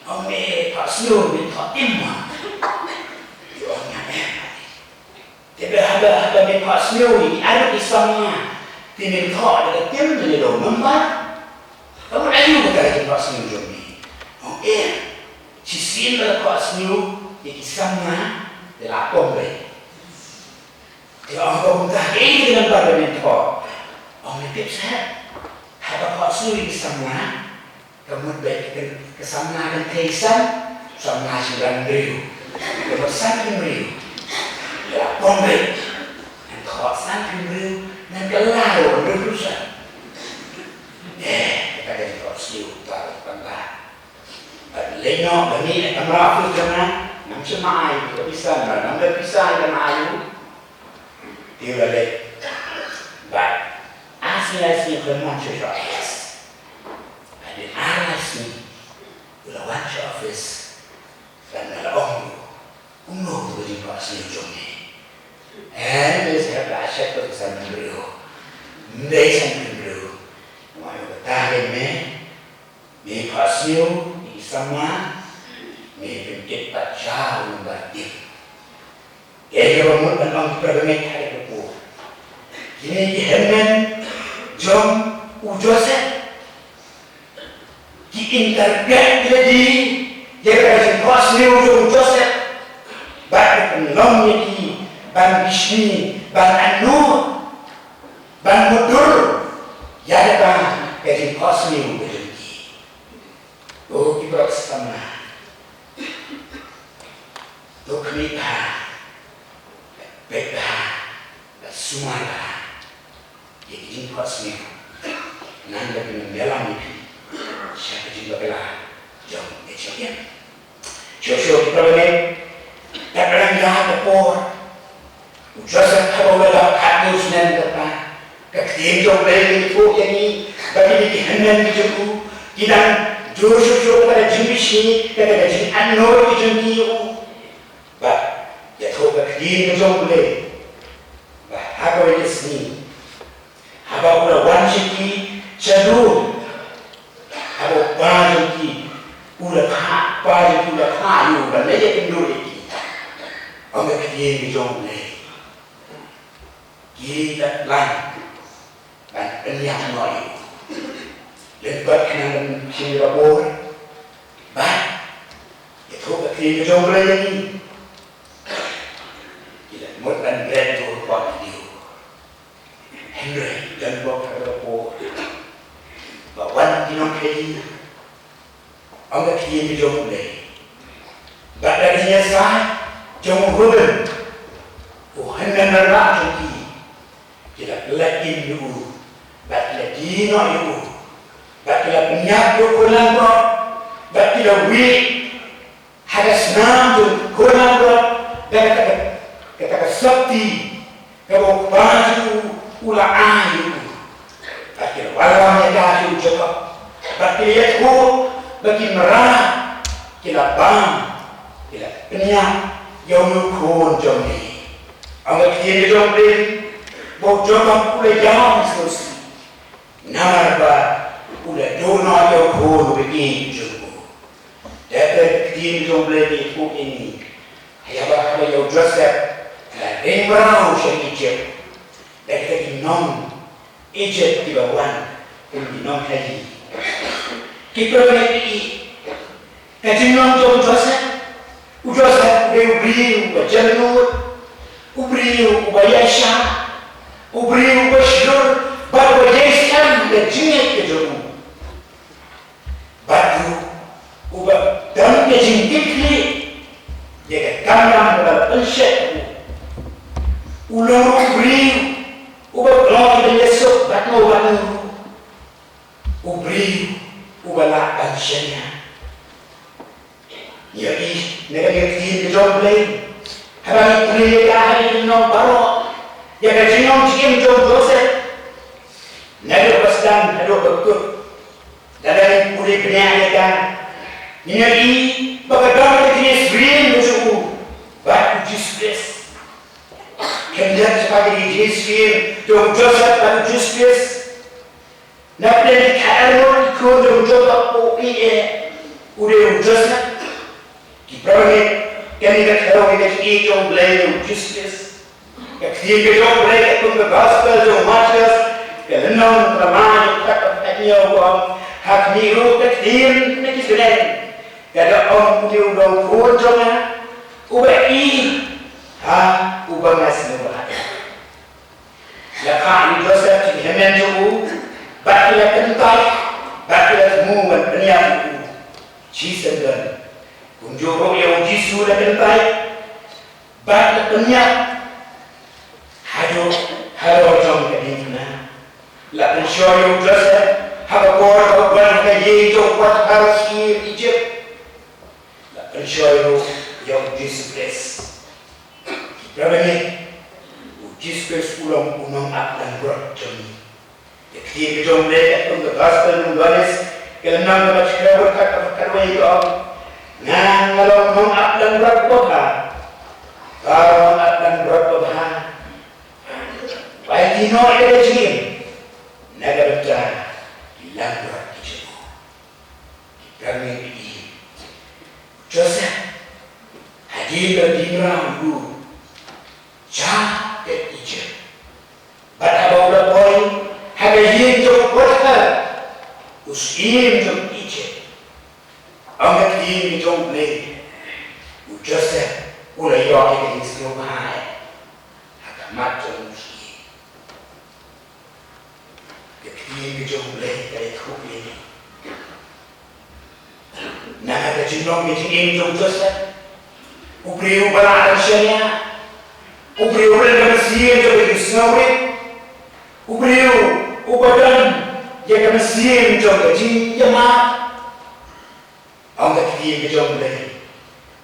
Ong me thoh sniew, me thoh tim ma. Ong nga em. Te ba haba, haba me thoh sniew ïa ki arngut ki samla, te me thoh da ka tim ne da u number? Ka mut aïu kata ka jingthoh sniew jong me? Ong em. Shisien ba la thoh sniew ïa ki samla, te la pom re. Te ong ka, kumta kaei ka number ba me thoh? Ong me tip seh. Haba thoh sniew ïa ki samla, ka mut ba ka, ka samla kynthei san, samla shynrang hynriew. Ka mut san hynriew. Ïa la pom beit. Ngan thoh san hynriew, ngan kylla ruh hynriew san. Eh, kata ka jingthoh sniew ba ka pynbha. Bad leit noh, bad ngi leit kamra office jong nga, ngam shym ai ka pisa, ngam da pisa ïa ka ma aïu. Te u la leit. Bad ar sngi lai sngi u khlem wan shuh sha office. Hadien ar lai sngi u la wan sha office. Bad nga la ong ïa u, kumno ka jingthoh sniew jong me? Em, me sngewbha shet, ka san hynriew. Ym dei san hynriew. Nga ong ïa u, kata hi me. Me thoh sniew ïa ki samla, me pynkit pat sha u number tim. Ïa kaba mut ban ong, ki para bangeit, ha kane ka por kine ki hynmen jong u Joseph ki interpret ïa ki, ïa ka jingthoh sniew jong u Joseph, bad ki pynlong ïa ki ban bishni, ban anuh, ban mutdur ïa kata ka jingthoh sniew ka jong ki. O ki paralok samla, to khmih bha, peit bha, bad sumar bha ïa ki jingthoh sniew, nang ba kin ym ïalam ïa phi sha ka jingbakla jong ka jingim. Shuh shuh ki para bangeit, kat ba dang ïaid ka por, u Joseph haba u la dap khatduh snem kata, ka ktien jong U Blei ka ïathuh ïa ngi ba kine ki hynmen ki jong u ki dang jur shuh shuh kata ka jingbishni, kata ka jinganuh ki jong ki ïa u. Bad ïathuh ka ktien ka jong U Blei ba ha kawei ka sngi, haba u la wan sha ki sha dur, haba u kpa jong ki u la kha, kpa jong ki u la kha ïa u ban leit ïakynduh ïa ki, ong ka ktien ka jong U Blei, ki la plan ban pynïap noh ïa u. Leit bad khnang ban shim ïa ka bor. Bad ïathuh ka ktien ka jong U Blei ïa ngi, ki la mut ban bret dur bad ïa u. Hynrei don bok ha ka por ba wan ki nongkhaïi, ong ka ktien ka jong U Blei, bad da ka jingïasaid jong u Reuben, u hynmen rangbah jong ki, ki la pynlait im ïa u, bad ki la die noh ïa u, bad ki la pynïap ïa u khun langbrot, bad ki la wieh ha ka snam jong u khun langbrot da kata ka, kata ka sopti kaba u kpa jong u u la ai ïa u. Bad ki la wallam ïa ka sha u Jakob, bad ki la ïathuh ba ki mrad ki la bam, ki la pynïap ïa une u khun jong me. Ong ka ktien ka jong U Blei ba u Jakob u la ïaw sngewsih, namar ba u la duh noh ïa u khun uba ïeit jong u. Te ka ktien jong U Blei ka ïathuh ïa ngi, ïa ba haba ïa u Joseph u la ring mraw sha Ijipt, da kita ki nong Ijipt kiba wan kum ki nongkhaïi. Ki para bangeit, ka jinglong jong u Joseph, u Joseph u dei u briew uba jemnud, u briew uba ïaishah, u briew uba shlur bad uba ïai skhem ïa ka jingngeit ka jong u. Bad ruh uba don ka jingkitkhlieh ïa ka kamram kaba la pynshet u. U long ruh u briew uba kloi ban ïasuk bad uba, u briew uba lah ban shaniah. Ïa i, na ka ktien ka jong U Blei, haba ngi pule ïa ka ha ki lynnong baroh ïa ka jinglong jingim jong u Joseph, naduh ba sdang haduh ba kut, lada ngi pule bniah ïa ka, ngin ïa i ba ka don ka jingsyriem ka jong u bad u Jisu Khrist. Khyndiat shaphang ka jingsyriem jong u Joseph bad u Jisu Khrist, Na pdeng ki khatar ngut ki khun jong u Jakob, u ïeit u dei u Joseph. Ki para bangeit, kane ka khlaw ïa ka jingïeit jong U Blei ïa u Jisu Khrist. Ka ktien ka jong U Blei katkum ka gospel jong u Mathaios, ka lynnong kaba lai, ka dkhot kaba khatñiew ka ong, ha khmih ruh ka ktien na ki bneng, ka da ong, une u long u khun jong nga, uba ïeit, ha uba nga sngewbha. La phah ïa u Joseph sha ki hynmen jong u, bad ki la kyntait, bad ki la thmu ban pynïap ïa u shisyndon. Kumjuh ruh ïa u Jisu la kyntait bad la pynïap haduh halor jong ka diengphna. La pynshoi ïa u Joseph ha ka por ba u don ha ka ïing jong u Potiphar, u syiem Ijipt. La pynshoi ruh ïa u Jisu Khrist. Ki para bangeit, u Jisu Khrist u long u nongap langbrot jong ngi. Ka ktien ka jong U Blei katkum ka gospel jong u Ïoannis, ka lynnong kaba shiphew, ka dkhot kaba khatwei ka ong, nga nga long nongap langbrot babha. Ka nongap langbrot babha u aiti noh ïa ka jingim na ka bynta ki langbrot ki jong u. Ki para bangeit, u Joseph, hadien ba dih mraw ïa u sha ka Ijipt, bad haba u la poi ha ka ïing jong u Potiphar, u syiem jong Ijipt, ong ka ktien ka jong U Blei, u Joseph u la ïoh ïa ka jingsngewbha ha khmat jong u syiem. Ka ktien ka jong U Blei ka ïathuh ïa ngi. Namar ka jinglong ka jingim jong u Joseph, u briew uba lah ban shaniah, u briew uba don ka mynsiem jong ka jingsngewrit, u briew uba don ïa ka mynsiem jong ka jingïamap. Ong ka ktien ka jong U Blei,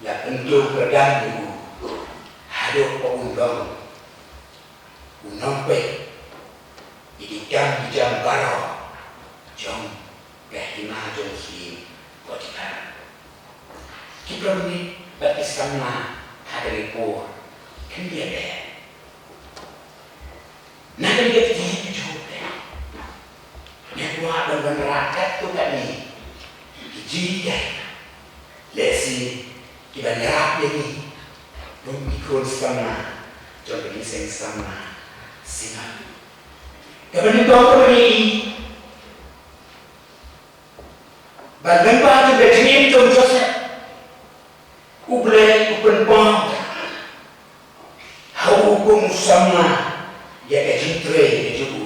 la pynduh kyrdan ïa u haduh ba un long u nongpeit ïa ki kam ki jam baroh jong ka hima jong u syiem Potiphar. Ki para bangeit bad ki samla ha kane ka por, khyndiat eh. Na kane ka ktien ka jong U Blei, ngi kwah ban wanrah katto katne ki jinghikai, lehse kiban ïarap ïa ngi kum ki khun samla jong ka jingïaseng samla synod. Kaba nyngkong, kaba nyngkong, ba lyngba jong ka jingim jong u Joseph, U Blei u pynpaw ha u kum u samla ïa ka jingtrei ka jong u.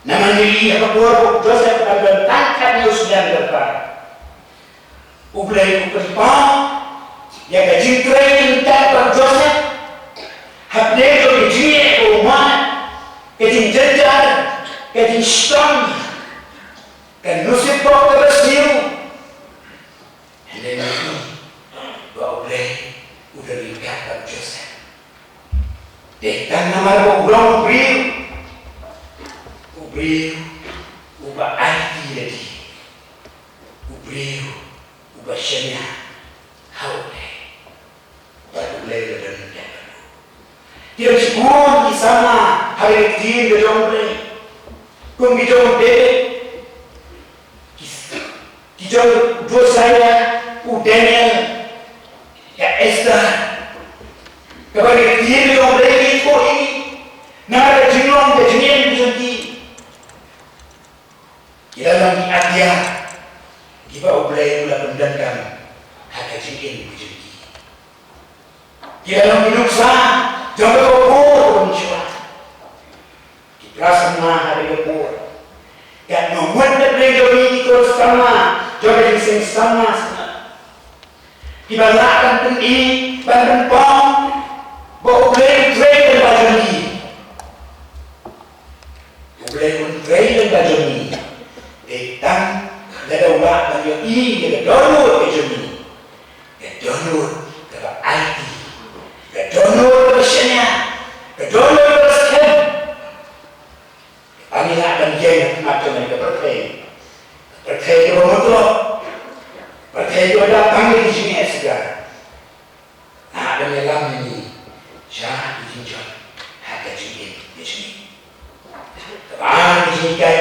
Namar ngi ïohi ha ka por ba u Joseph u dang don tang katne u snem kyrpang, U Blei u pynpaw ïa ka jingtrei jingtep jong u Joseph hapdeng jong ka jingeh ka ummat, ka jingjynjar, ka jingshitom, ka nusip pop kaba sniew. Hynrei ngi ïohi ba U Blei u don ryngkat bad u Joseph. Dei tang namar ba u long u briew, u briew uba aiti lade, u briew uba shaniah ha U Blei. Bad U Blei u la don ryngkat bad u. Ki don shibun ki samla ha ka ktien ka jong U Blei, kum ki jong u David, ki, ki jong u Josiah, u Daniel, ka Esther, kaba ka ktien ka jong U Blei ka ïathuh ïa ngi na ka jinglong ka jingim ka jong ki. Ki la long ki atiar kiba U Blei u la pyndonkam ha ka jingim ka jong ki. Ki la long ki nuksa jong ka por mynshuwa. Ki para samla ha kane ka por, katno ngut na pdeng jong ngi ki khun samla jong ka jingseng samla synod, kiba lah ban pyni, ban pynpaw ba U Blei u trei lyngba jong ngi. U Blei un trei lyngba jong ngi dei tang lada u lah ban ïohi ïa ka dohnud ka jong ngi, ka dohnud kaba aiti, ka dohnud kaba shaniah, ka dohnud kaba skhem. Ba ngi lah ban ïeng ha khmat jong kane ka pyrthei, ka pyrthei kaba mudlop, pyrthei kaba dap tang ïa ki jingeh sida. Lah ban ïalam ïa ngi sha ki jingjot ha ka jingim ka jong ngi. Kaba ar, ka jinghikai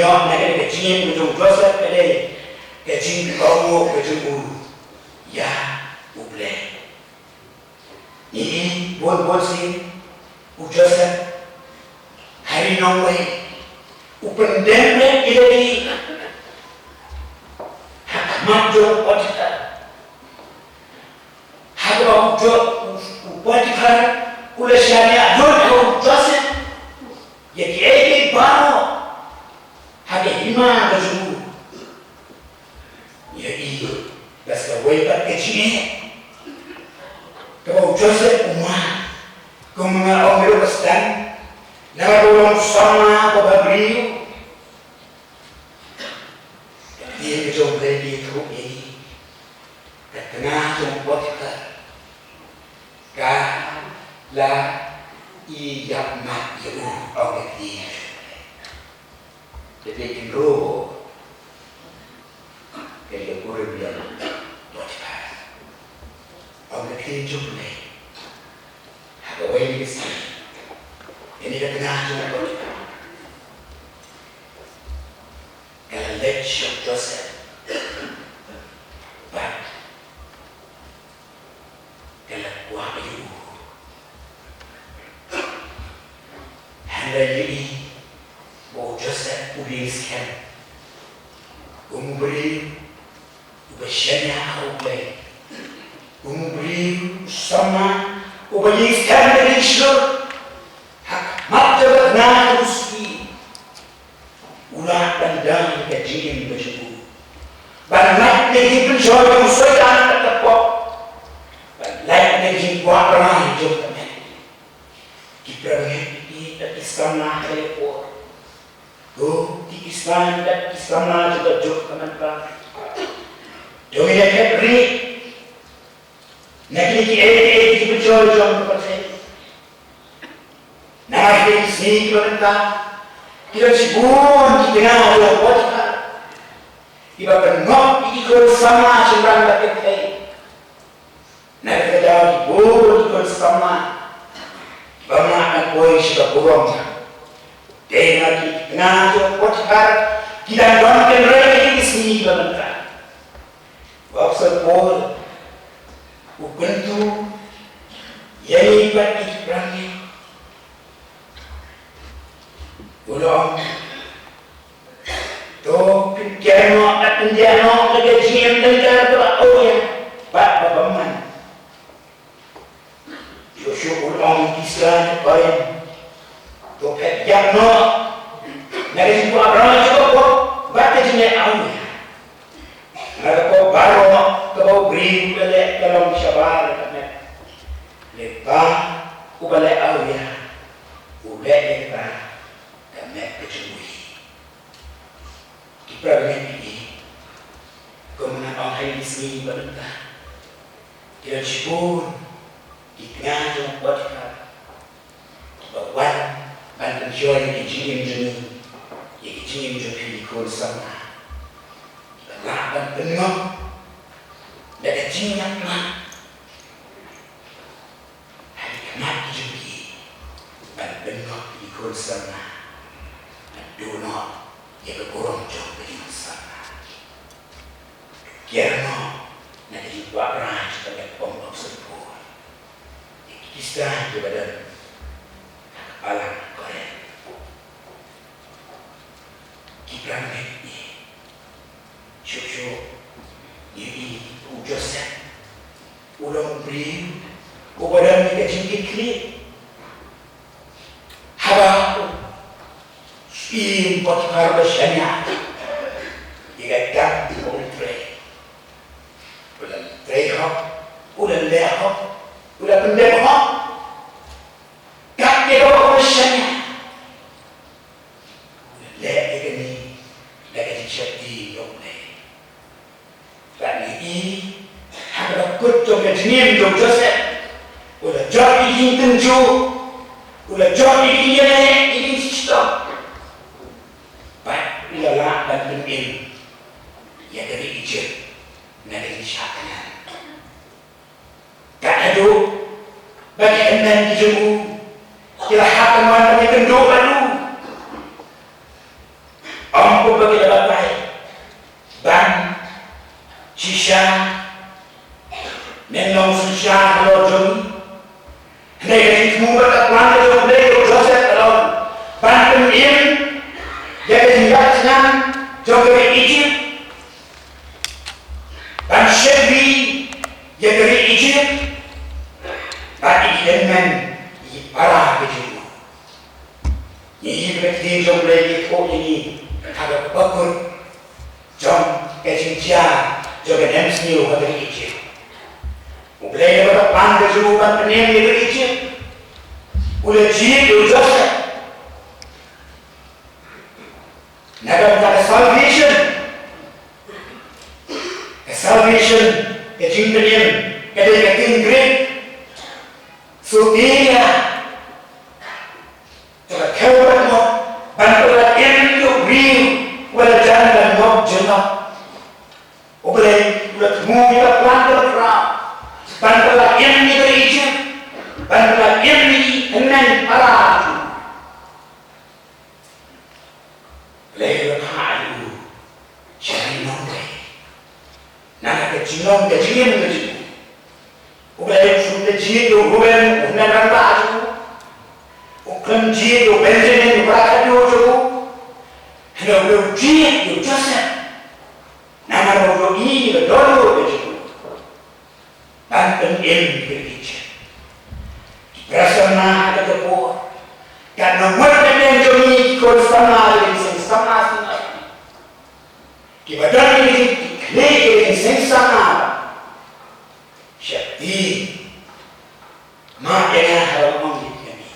Noh na ka jingim ka jong u Joseph ka dei ka jingkohnguh ka jong u ïa U Blei. Ngi i bun bun sien u Joseph ha ri nongwei u pyndem ïa lade ha khmat jong u Potiphar. Haba u Jo-, u, u Potiphar u la shaniah lut ha u Joseph ïa kiei kiei baroh ha ka hima ka jong u. Ïa i, bad sa kawei pat ka jingeh kaba u Joseph u mad, kumba nga ong ruh ba sdang, namar ba u long samla ba briew. Ka ktien ka jong U Blei ka ïathuh ïa ngi, ka tnga jong u Potiphar ka la ïap mat ïa u, ong ka ktien. Te phi kynroh, ka dei ka kurim ïa u Potiphar, ong ka ktien jong U Blei. Ha kawei ka sngi, ïa kane ka tnga jong u Potiphar ka la leit sha u Joseph bad ka la kwah ïa u. Hynrei ïa i, ba u Joseph u ïeng skhem kum u briew uba shaniah ha U Blei, kum u briew u samla uba ïeng skhem ïa ka jingshlur. Ha khmat jong ka tnga jong u Syiem, u lah ban don ka jingim ka jong u, ban lait na ka jingpynshoi jong u Soitan bad ka pop, ban lait na ka jingkwah brai jong ka met. Ki para bangeit, ki, ki samla ha kane ka por, ko ki Khristan bad ki samla jong ka juk ka mynta, to ngin ïa khet rieh na kine kiei kiei ki jingpynshoi jong ka pyrthei. Namar ha kine ki sngi kiba mynta, ki don shibun ki tnga jong u Potiphar kiba pynngop ïa ki khun samla shynrang bad kynthei. Na kata ka daw, ki bun ki khun samla kiba mlak ban poi sha ka burom. Dei namar ki tnga jong u Potiphar ki dang don kynrei ha kine ki sngi kiba mynta. U Apostol Paul u kyntu ïa ngi pat, ki para bangeit. U la ong, to pynker noh, pynker noh na ka jingim jong ka, kaba awria bad ba bymman. Shuh shuh u la ong ïa ki Khristan ha Korinth, to pynker noh na ka jingkwah brai jong ka pop bad ka jingleh awria. Namar ka pop baroh kaba u briew u la leh ka long shabar ka met. Hynrei uta uba leh awria u leh ïa kata ka met ka jong u hi. Ki para bangeit, kumba nga ong, ha kine ki sngi ba mynta ki don shibun ki tnga jong u Potiphar kiba wan ban pynshoi ïa ki jingim jong ngi, ïa ki jingim jong phi ki khun samla, kiba lah ban pynngop da ka jingïap mat ha ki khmat ki jong ki, ban pynngop ïa ki khun samla ban duh noh ïa ka burom jong ka jingsamla. Kiar noh na ka jingkwah brai jong ka met, ong u Apostol Paul ïa ki Khristan kiba don ha ka balang Korinth. Ki para bangeit, shuh shuh ngi ïohi u Joseph u long u briew uba don ïa ka jingkitkhlieh. Haba u Syiem Potiphar u la shaniah ïa ka dak jong u trei, u la trei hok, u la leh hok, u la pyndep hok. Kat ïa kaba u la shaniah, u la leh ïa kane da ka jingsheptieng ïa U Blei. Bad ngi i ha kaba kut jong ka jingim jong u Joseph, u la jop ïa ki jingtynjuh, u la jop ïa ki jingïaleh, ïa ki jingshitom. Bad u la lah ban pynim ïa ka ri Ijipt na ka jingshah Kanaan. Kat haduh ba ki hynmen ki jong u ki la hap ban wan ban ïakynduh bad u. Ym Kumba ki la batai ban shisha ne nongsynshar halor jong ngi. Hynrei ka jingthmu bad ka plan ka jong U Blei ïa u Joseph ka long ban pynim ïa ka jingïaid thngan jong ka ri Ijipt, ban sheptieng ïa ka ri Ijipt bad ïa ki hynmen, ïa ki para ka jong u. Ngi ïohi ba ka ktien jong U Blei ka ïathuh ïa ngi ha kaba kut jong ka jingjia jong ka nemsniew ha ka ri Ijipt. U Blei, na ka plan ka jong u ban pynim ïa ka ri Ijipt, u la jied ïa u Joseph na ka bynta ka salvation. Ka salvation, ka jingpynim, ka dei ka ktien Grik soteria. Te ka khew ka mut ban pyllait im ïa u briew uba la jan ban ngop jyllop. U Blei u la thmu ïa ka plan kaba khraw ban pyllait im ïa ka ri Ijipt, ban pyllait im ïa ki hynmen para. Blei u la phah ïa u sha ki nongwei na ka jinglong ka jingim ka jong u. U Blei um shym la jied ïa u Reuben u hynmen rangbah jong u. Um khlem jied ïa u Benjamin u para khadduh jong u. Hynrei u la jied ïa u Joseph namar ba u ïohi ïa ka dohnud ka jong u ban pynim ïa ka ri Ijipt. Ki para samla ha kata ka por, katno ngut na pdeng jong ngi ki khun samla jong ka jingïaseng samla sngewtynnat, kiba don ïa ka jingkitkhlieh ïa ka jingïaseng samla, sheptieng, map ïa nga haba nga ong ïa phi.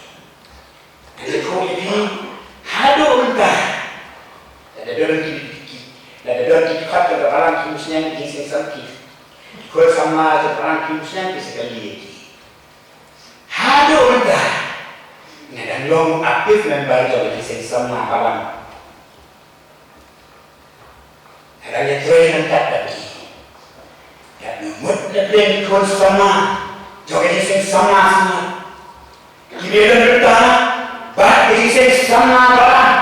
Ngan ïathuh ïa phi, haduh mynta lada don ki, ki, lada don ki dkhot jong ka balang ki musniang ki jingïaseng samla, ki khun samla jong ka balang ki musniang ki sa kylli ïa ki. Haduh mynta nga dang long active member jong ka jingïaseng samla balang. Nga dang ïatrei ryngkat bad ki. Katno ngut na pdeng ki khun samla jong ka jingïaseng samla sngewtynnat, kiba ïadon bynta bad ka jingïaseng samla balang,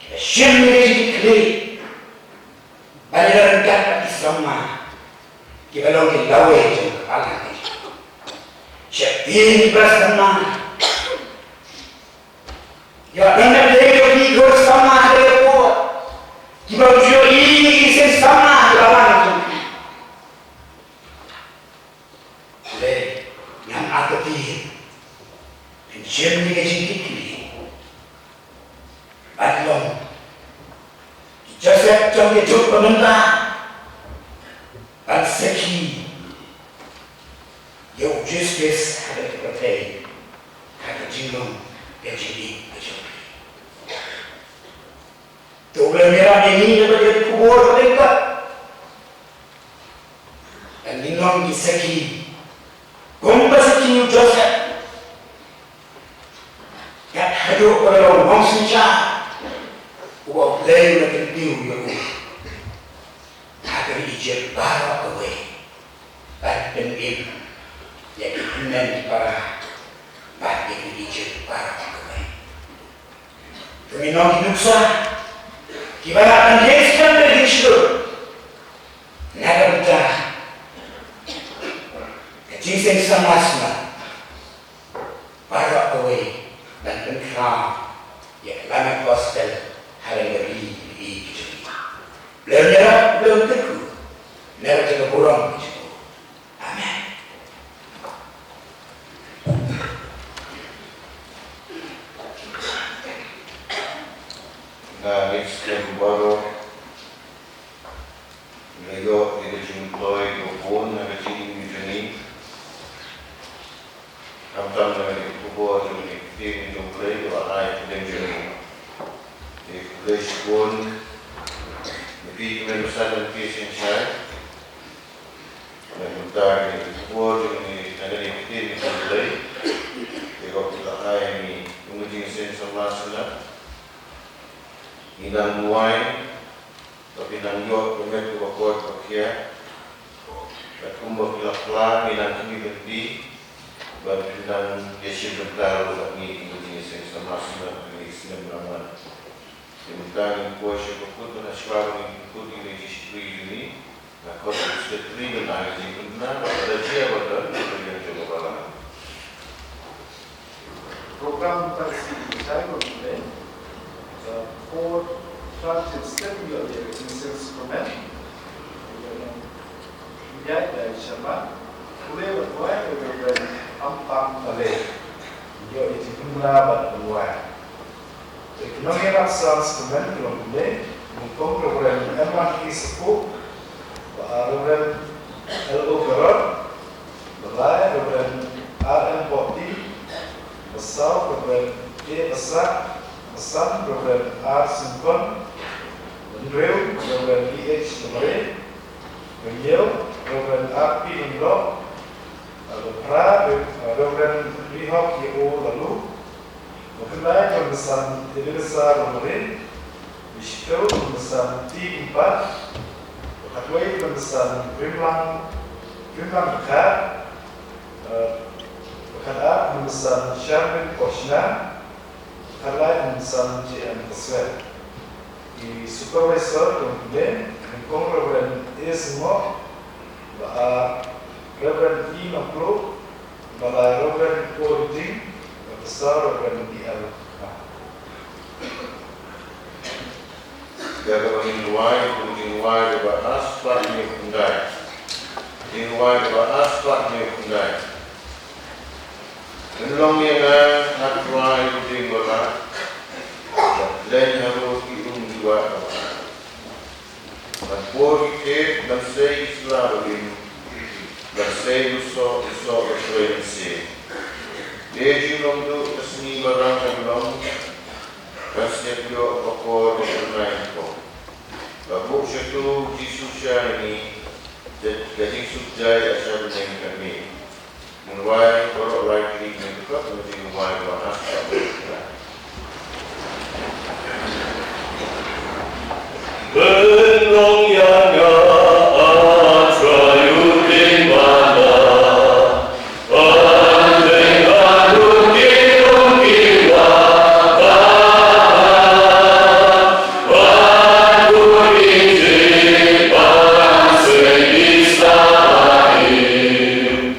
kiba shim ïa ka jingkitkhlieh ban ïadon ryngkat bad ki samla kiba long ki lawei jong ka balang. Sheptieng ki para samla. Ïa, don na pdeng jong ki khun samla ha kane ka por kiba ju ïohi ïa ki jingïaseng samla ha ka balang jong ki. Lei, ngan artatien pynshim ïa ka jingkitkhlieh ban long ki Joseph jong ka juk ba mynta, ban sakhi ïa u Jisu Khrist ha kane ka pyrthei, ha ka jinglong ka jingim ka jong phi. To U Blei un ïarap ïa ngi na ka bynta ka khubor kaba ryngkat. Ban ngin long ki sakhi kumba sakhi u Joseph. Kat haduh ba la long nongsynshar uba U Blei u la kyntiew ïa u ha ka ri Ijipt baroh kawei, ban pynim ïa ki hynmen ki para bad ïa ki ri Ijipt baroh kawei. To ngin long ki nuksa kiba lah ban ïeng skhem da ka jingshlur na ka bynta ka jingïaseng samla sngewtynnat baroh kawei, ban pynkhraw ïa ka laman gospel ha ka ri, ri, ri ki jong ngi. Blei un ïarap, Blei un kyrkhu na ka bynta ka burom ka jong u. Amen. Nga ngeit skhem baroh ngi la ïoh ïa ka jingmyntoi kaba bun ha ka jingim jong ngi. Khamtam na ka khubor jong ka ktien jong U Blei kaba ai ha pdeng jong ngi. Te khublei shibun ïa phi ki mei basan lem ki synshar. Na ka bynta ka khubor jong ka ktien jong U Blei, te kaba phi la ai ha ngi kum ka jingïaseng samla sngewtynnat. Ngi nang duwai ba phin nang ïoh ka met kaba koit ba khiah. Bad kumba phi la plan, ngi nang khmih lynti ba phin nang ïashim bynta ruh bad ngi kum ka jingïaseng samla sngewtynnat ha kine ki snem ba la wan. Tang ïa u poi sha ka kut, ban hashwa ban ïa ka kut ïa u Legislative Committee, na ka kut Legislative Committee ban ai ka jingkynmaw bad ka jia ba don ka jingkynmaw ba la. Program ka si jai ko ne, ka por thirty step ïa ka jingkynmaw. Ïa, ïa, Sharma. Pule bad wai, ïa, ïa, am, am, ale. Ïa, ïa, Jitendra bad wai. Ïa, ki nongïarap sdang sdang ki long kumne, nyngkong Reverend Edward K. Sopuh, ba ar Reverend L. O. Garod, ba lai Reverend R. M. Boti, ba saw Reverend A. Basah, ba san Reverend R. Syngkon, ba hynriew Reverend D. H. Lamare, Hynñiew, Reverend R. P. Lyngdoh, ba phra, Reverend Rihok Ïa-o Laloo, ba khyndai, Reverend San Ebenezer Lamare, ba shiphew, Reverend San T. Kympat, ba khatwei, Reverend San Rimlang, Rimlang Dkhar, eh, ba khatar, Reverend San Sharmin Koshna, Khatlai, Reverend San J. M. Paswer. Ki supervisor jong ki band, nyngkong Reverend A. Sngok, ba ar Reverend E. Nongkluh, ba lai Reverend O. Riding, ba saw Reverend D. L. Kmar. Ïa kaba ngin rwai, ka jingrwai kaba ar spah hynñiew khyndai. Jingrwai kaba ar spah hynñiew khyndai. Pynlong ïa nga, nga trai u dieng ba lah, bad leit harud ki um ki wah ba lah. Ban pur ki thied, ban sei ki sla ba im, ban sei lushoh, lushoh ba trei mynsiem. Te jinglong duh ka sngi ba rang ban long, kan step ïoh ka por ba kyrnai nyngkong. Ba buh shatu Jisu sha ïa ngi, ka jingsuk jai ha sha bneng ka miet. Ngin rwai baroh lai tylli, ngin pynlong ka jingrwai ba ar spah. Pynlong ïa nga, A Trai u dieng ba lah, ban teng harud ki um ki wah ba lah, ban pur ki thied, ban sei ki sla ba im.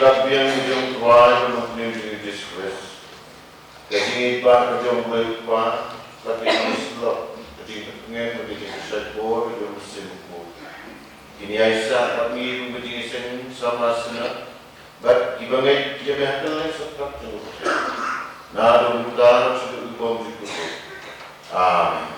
Ka biang ka jong u Trai bad u Nongpynim jong ngi Jisu Khrist, ka jingïeit ka jong u Blei u Kpa, bad ka jingïasyllok, ka jingkyrkhu bad ka jingïasyllok ka jong u Mynsiem Bakhuid, kin ïaisah bad ngi ruh ka jingïaseng samla sien, bad kiba ngeit ïa me ha kylleng sohkap jong ka pyrthei, naduh mynta shaduh ki bymjukut. Amen.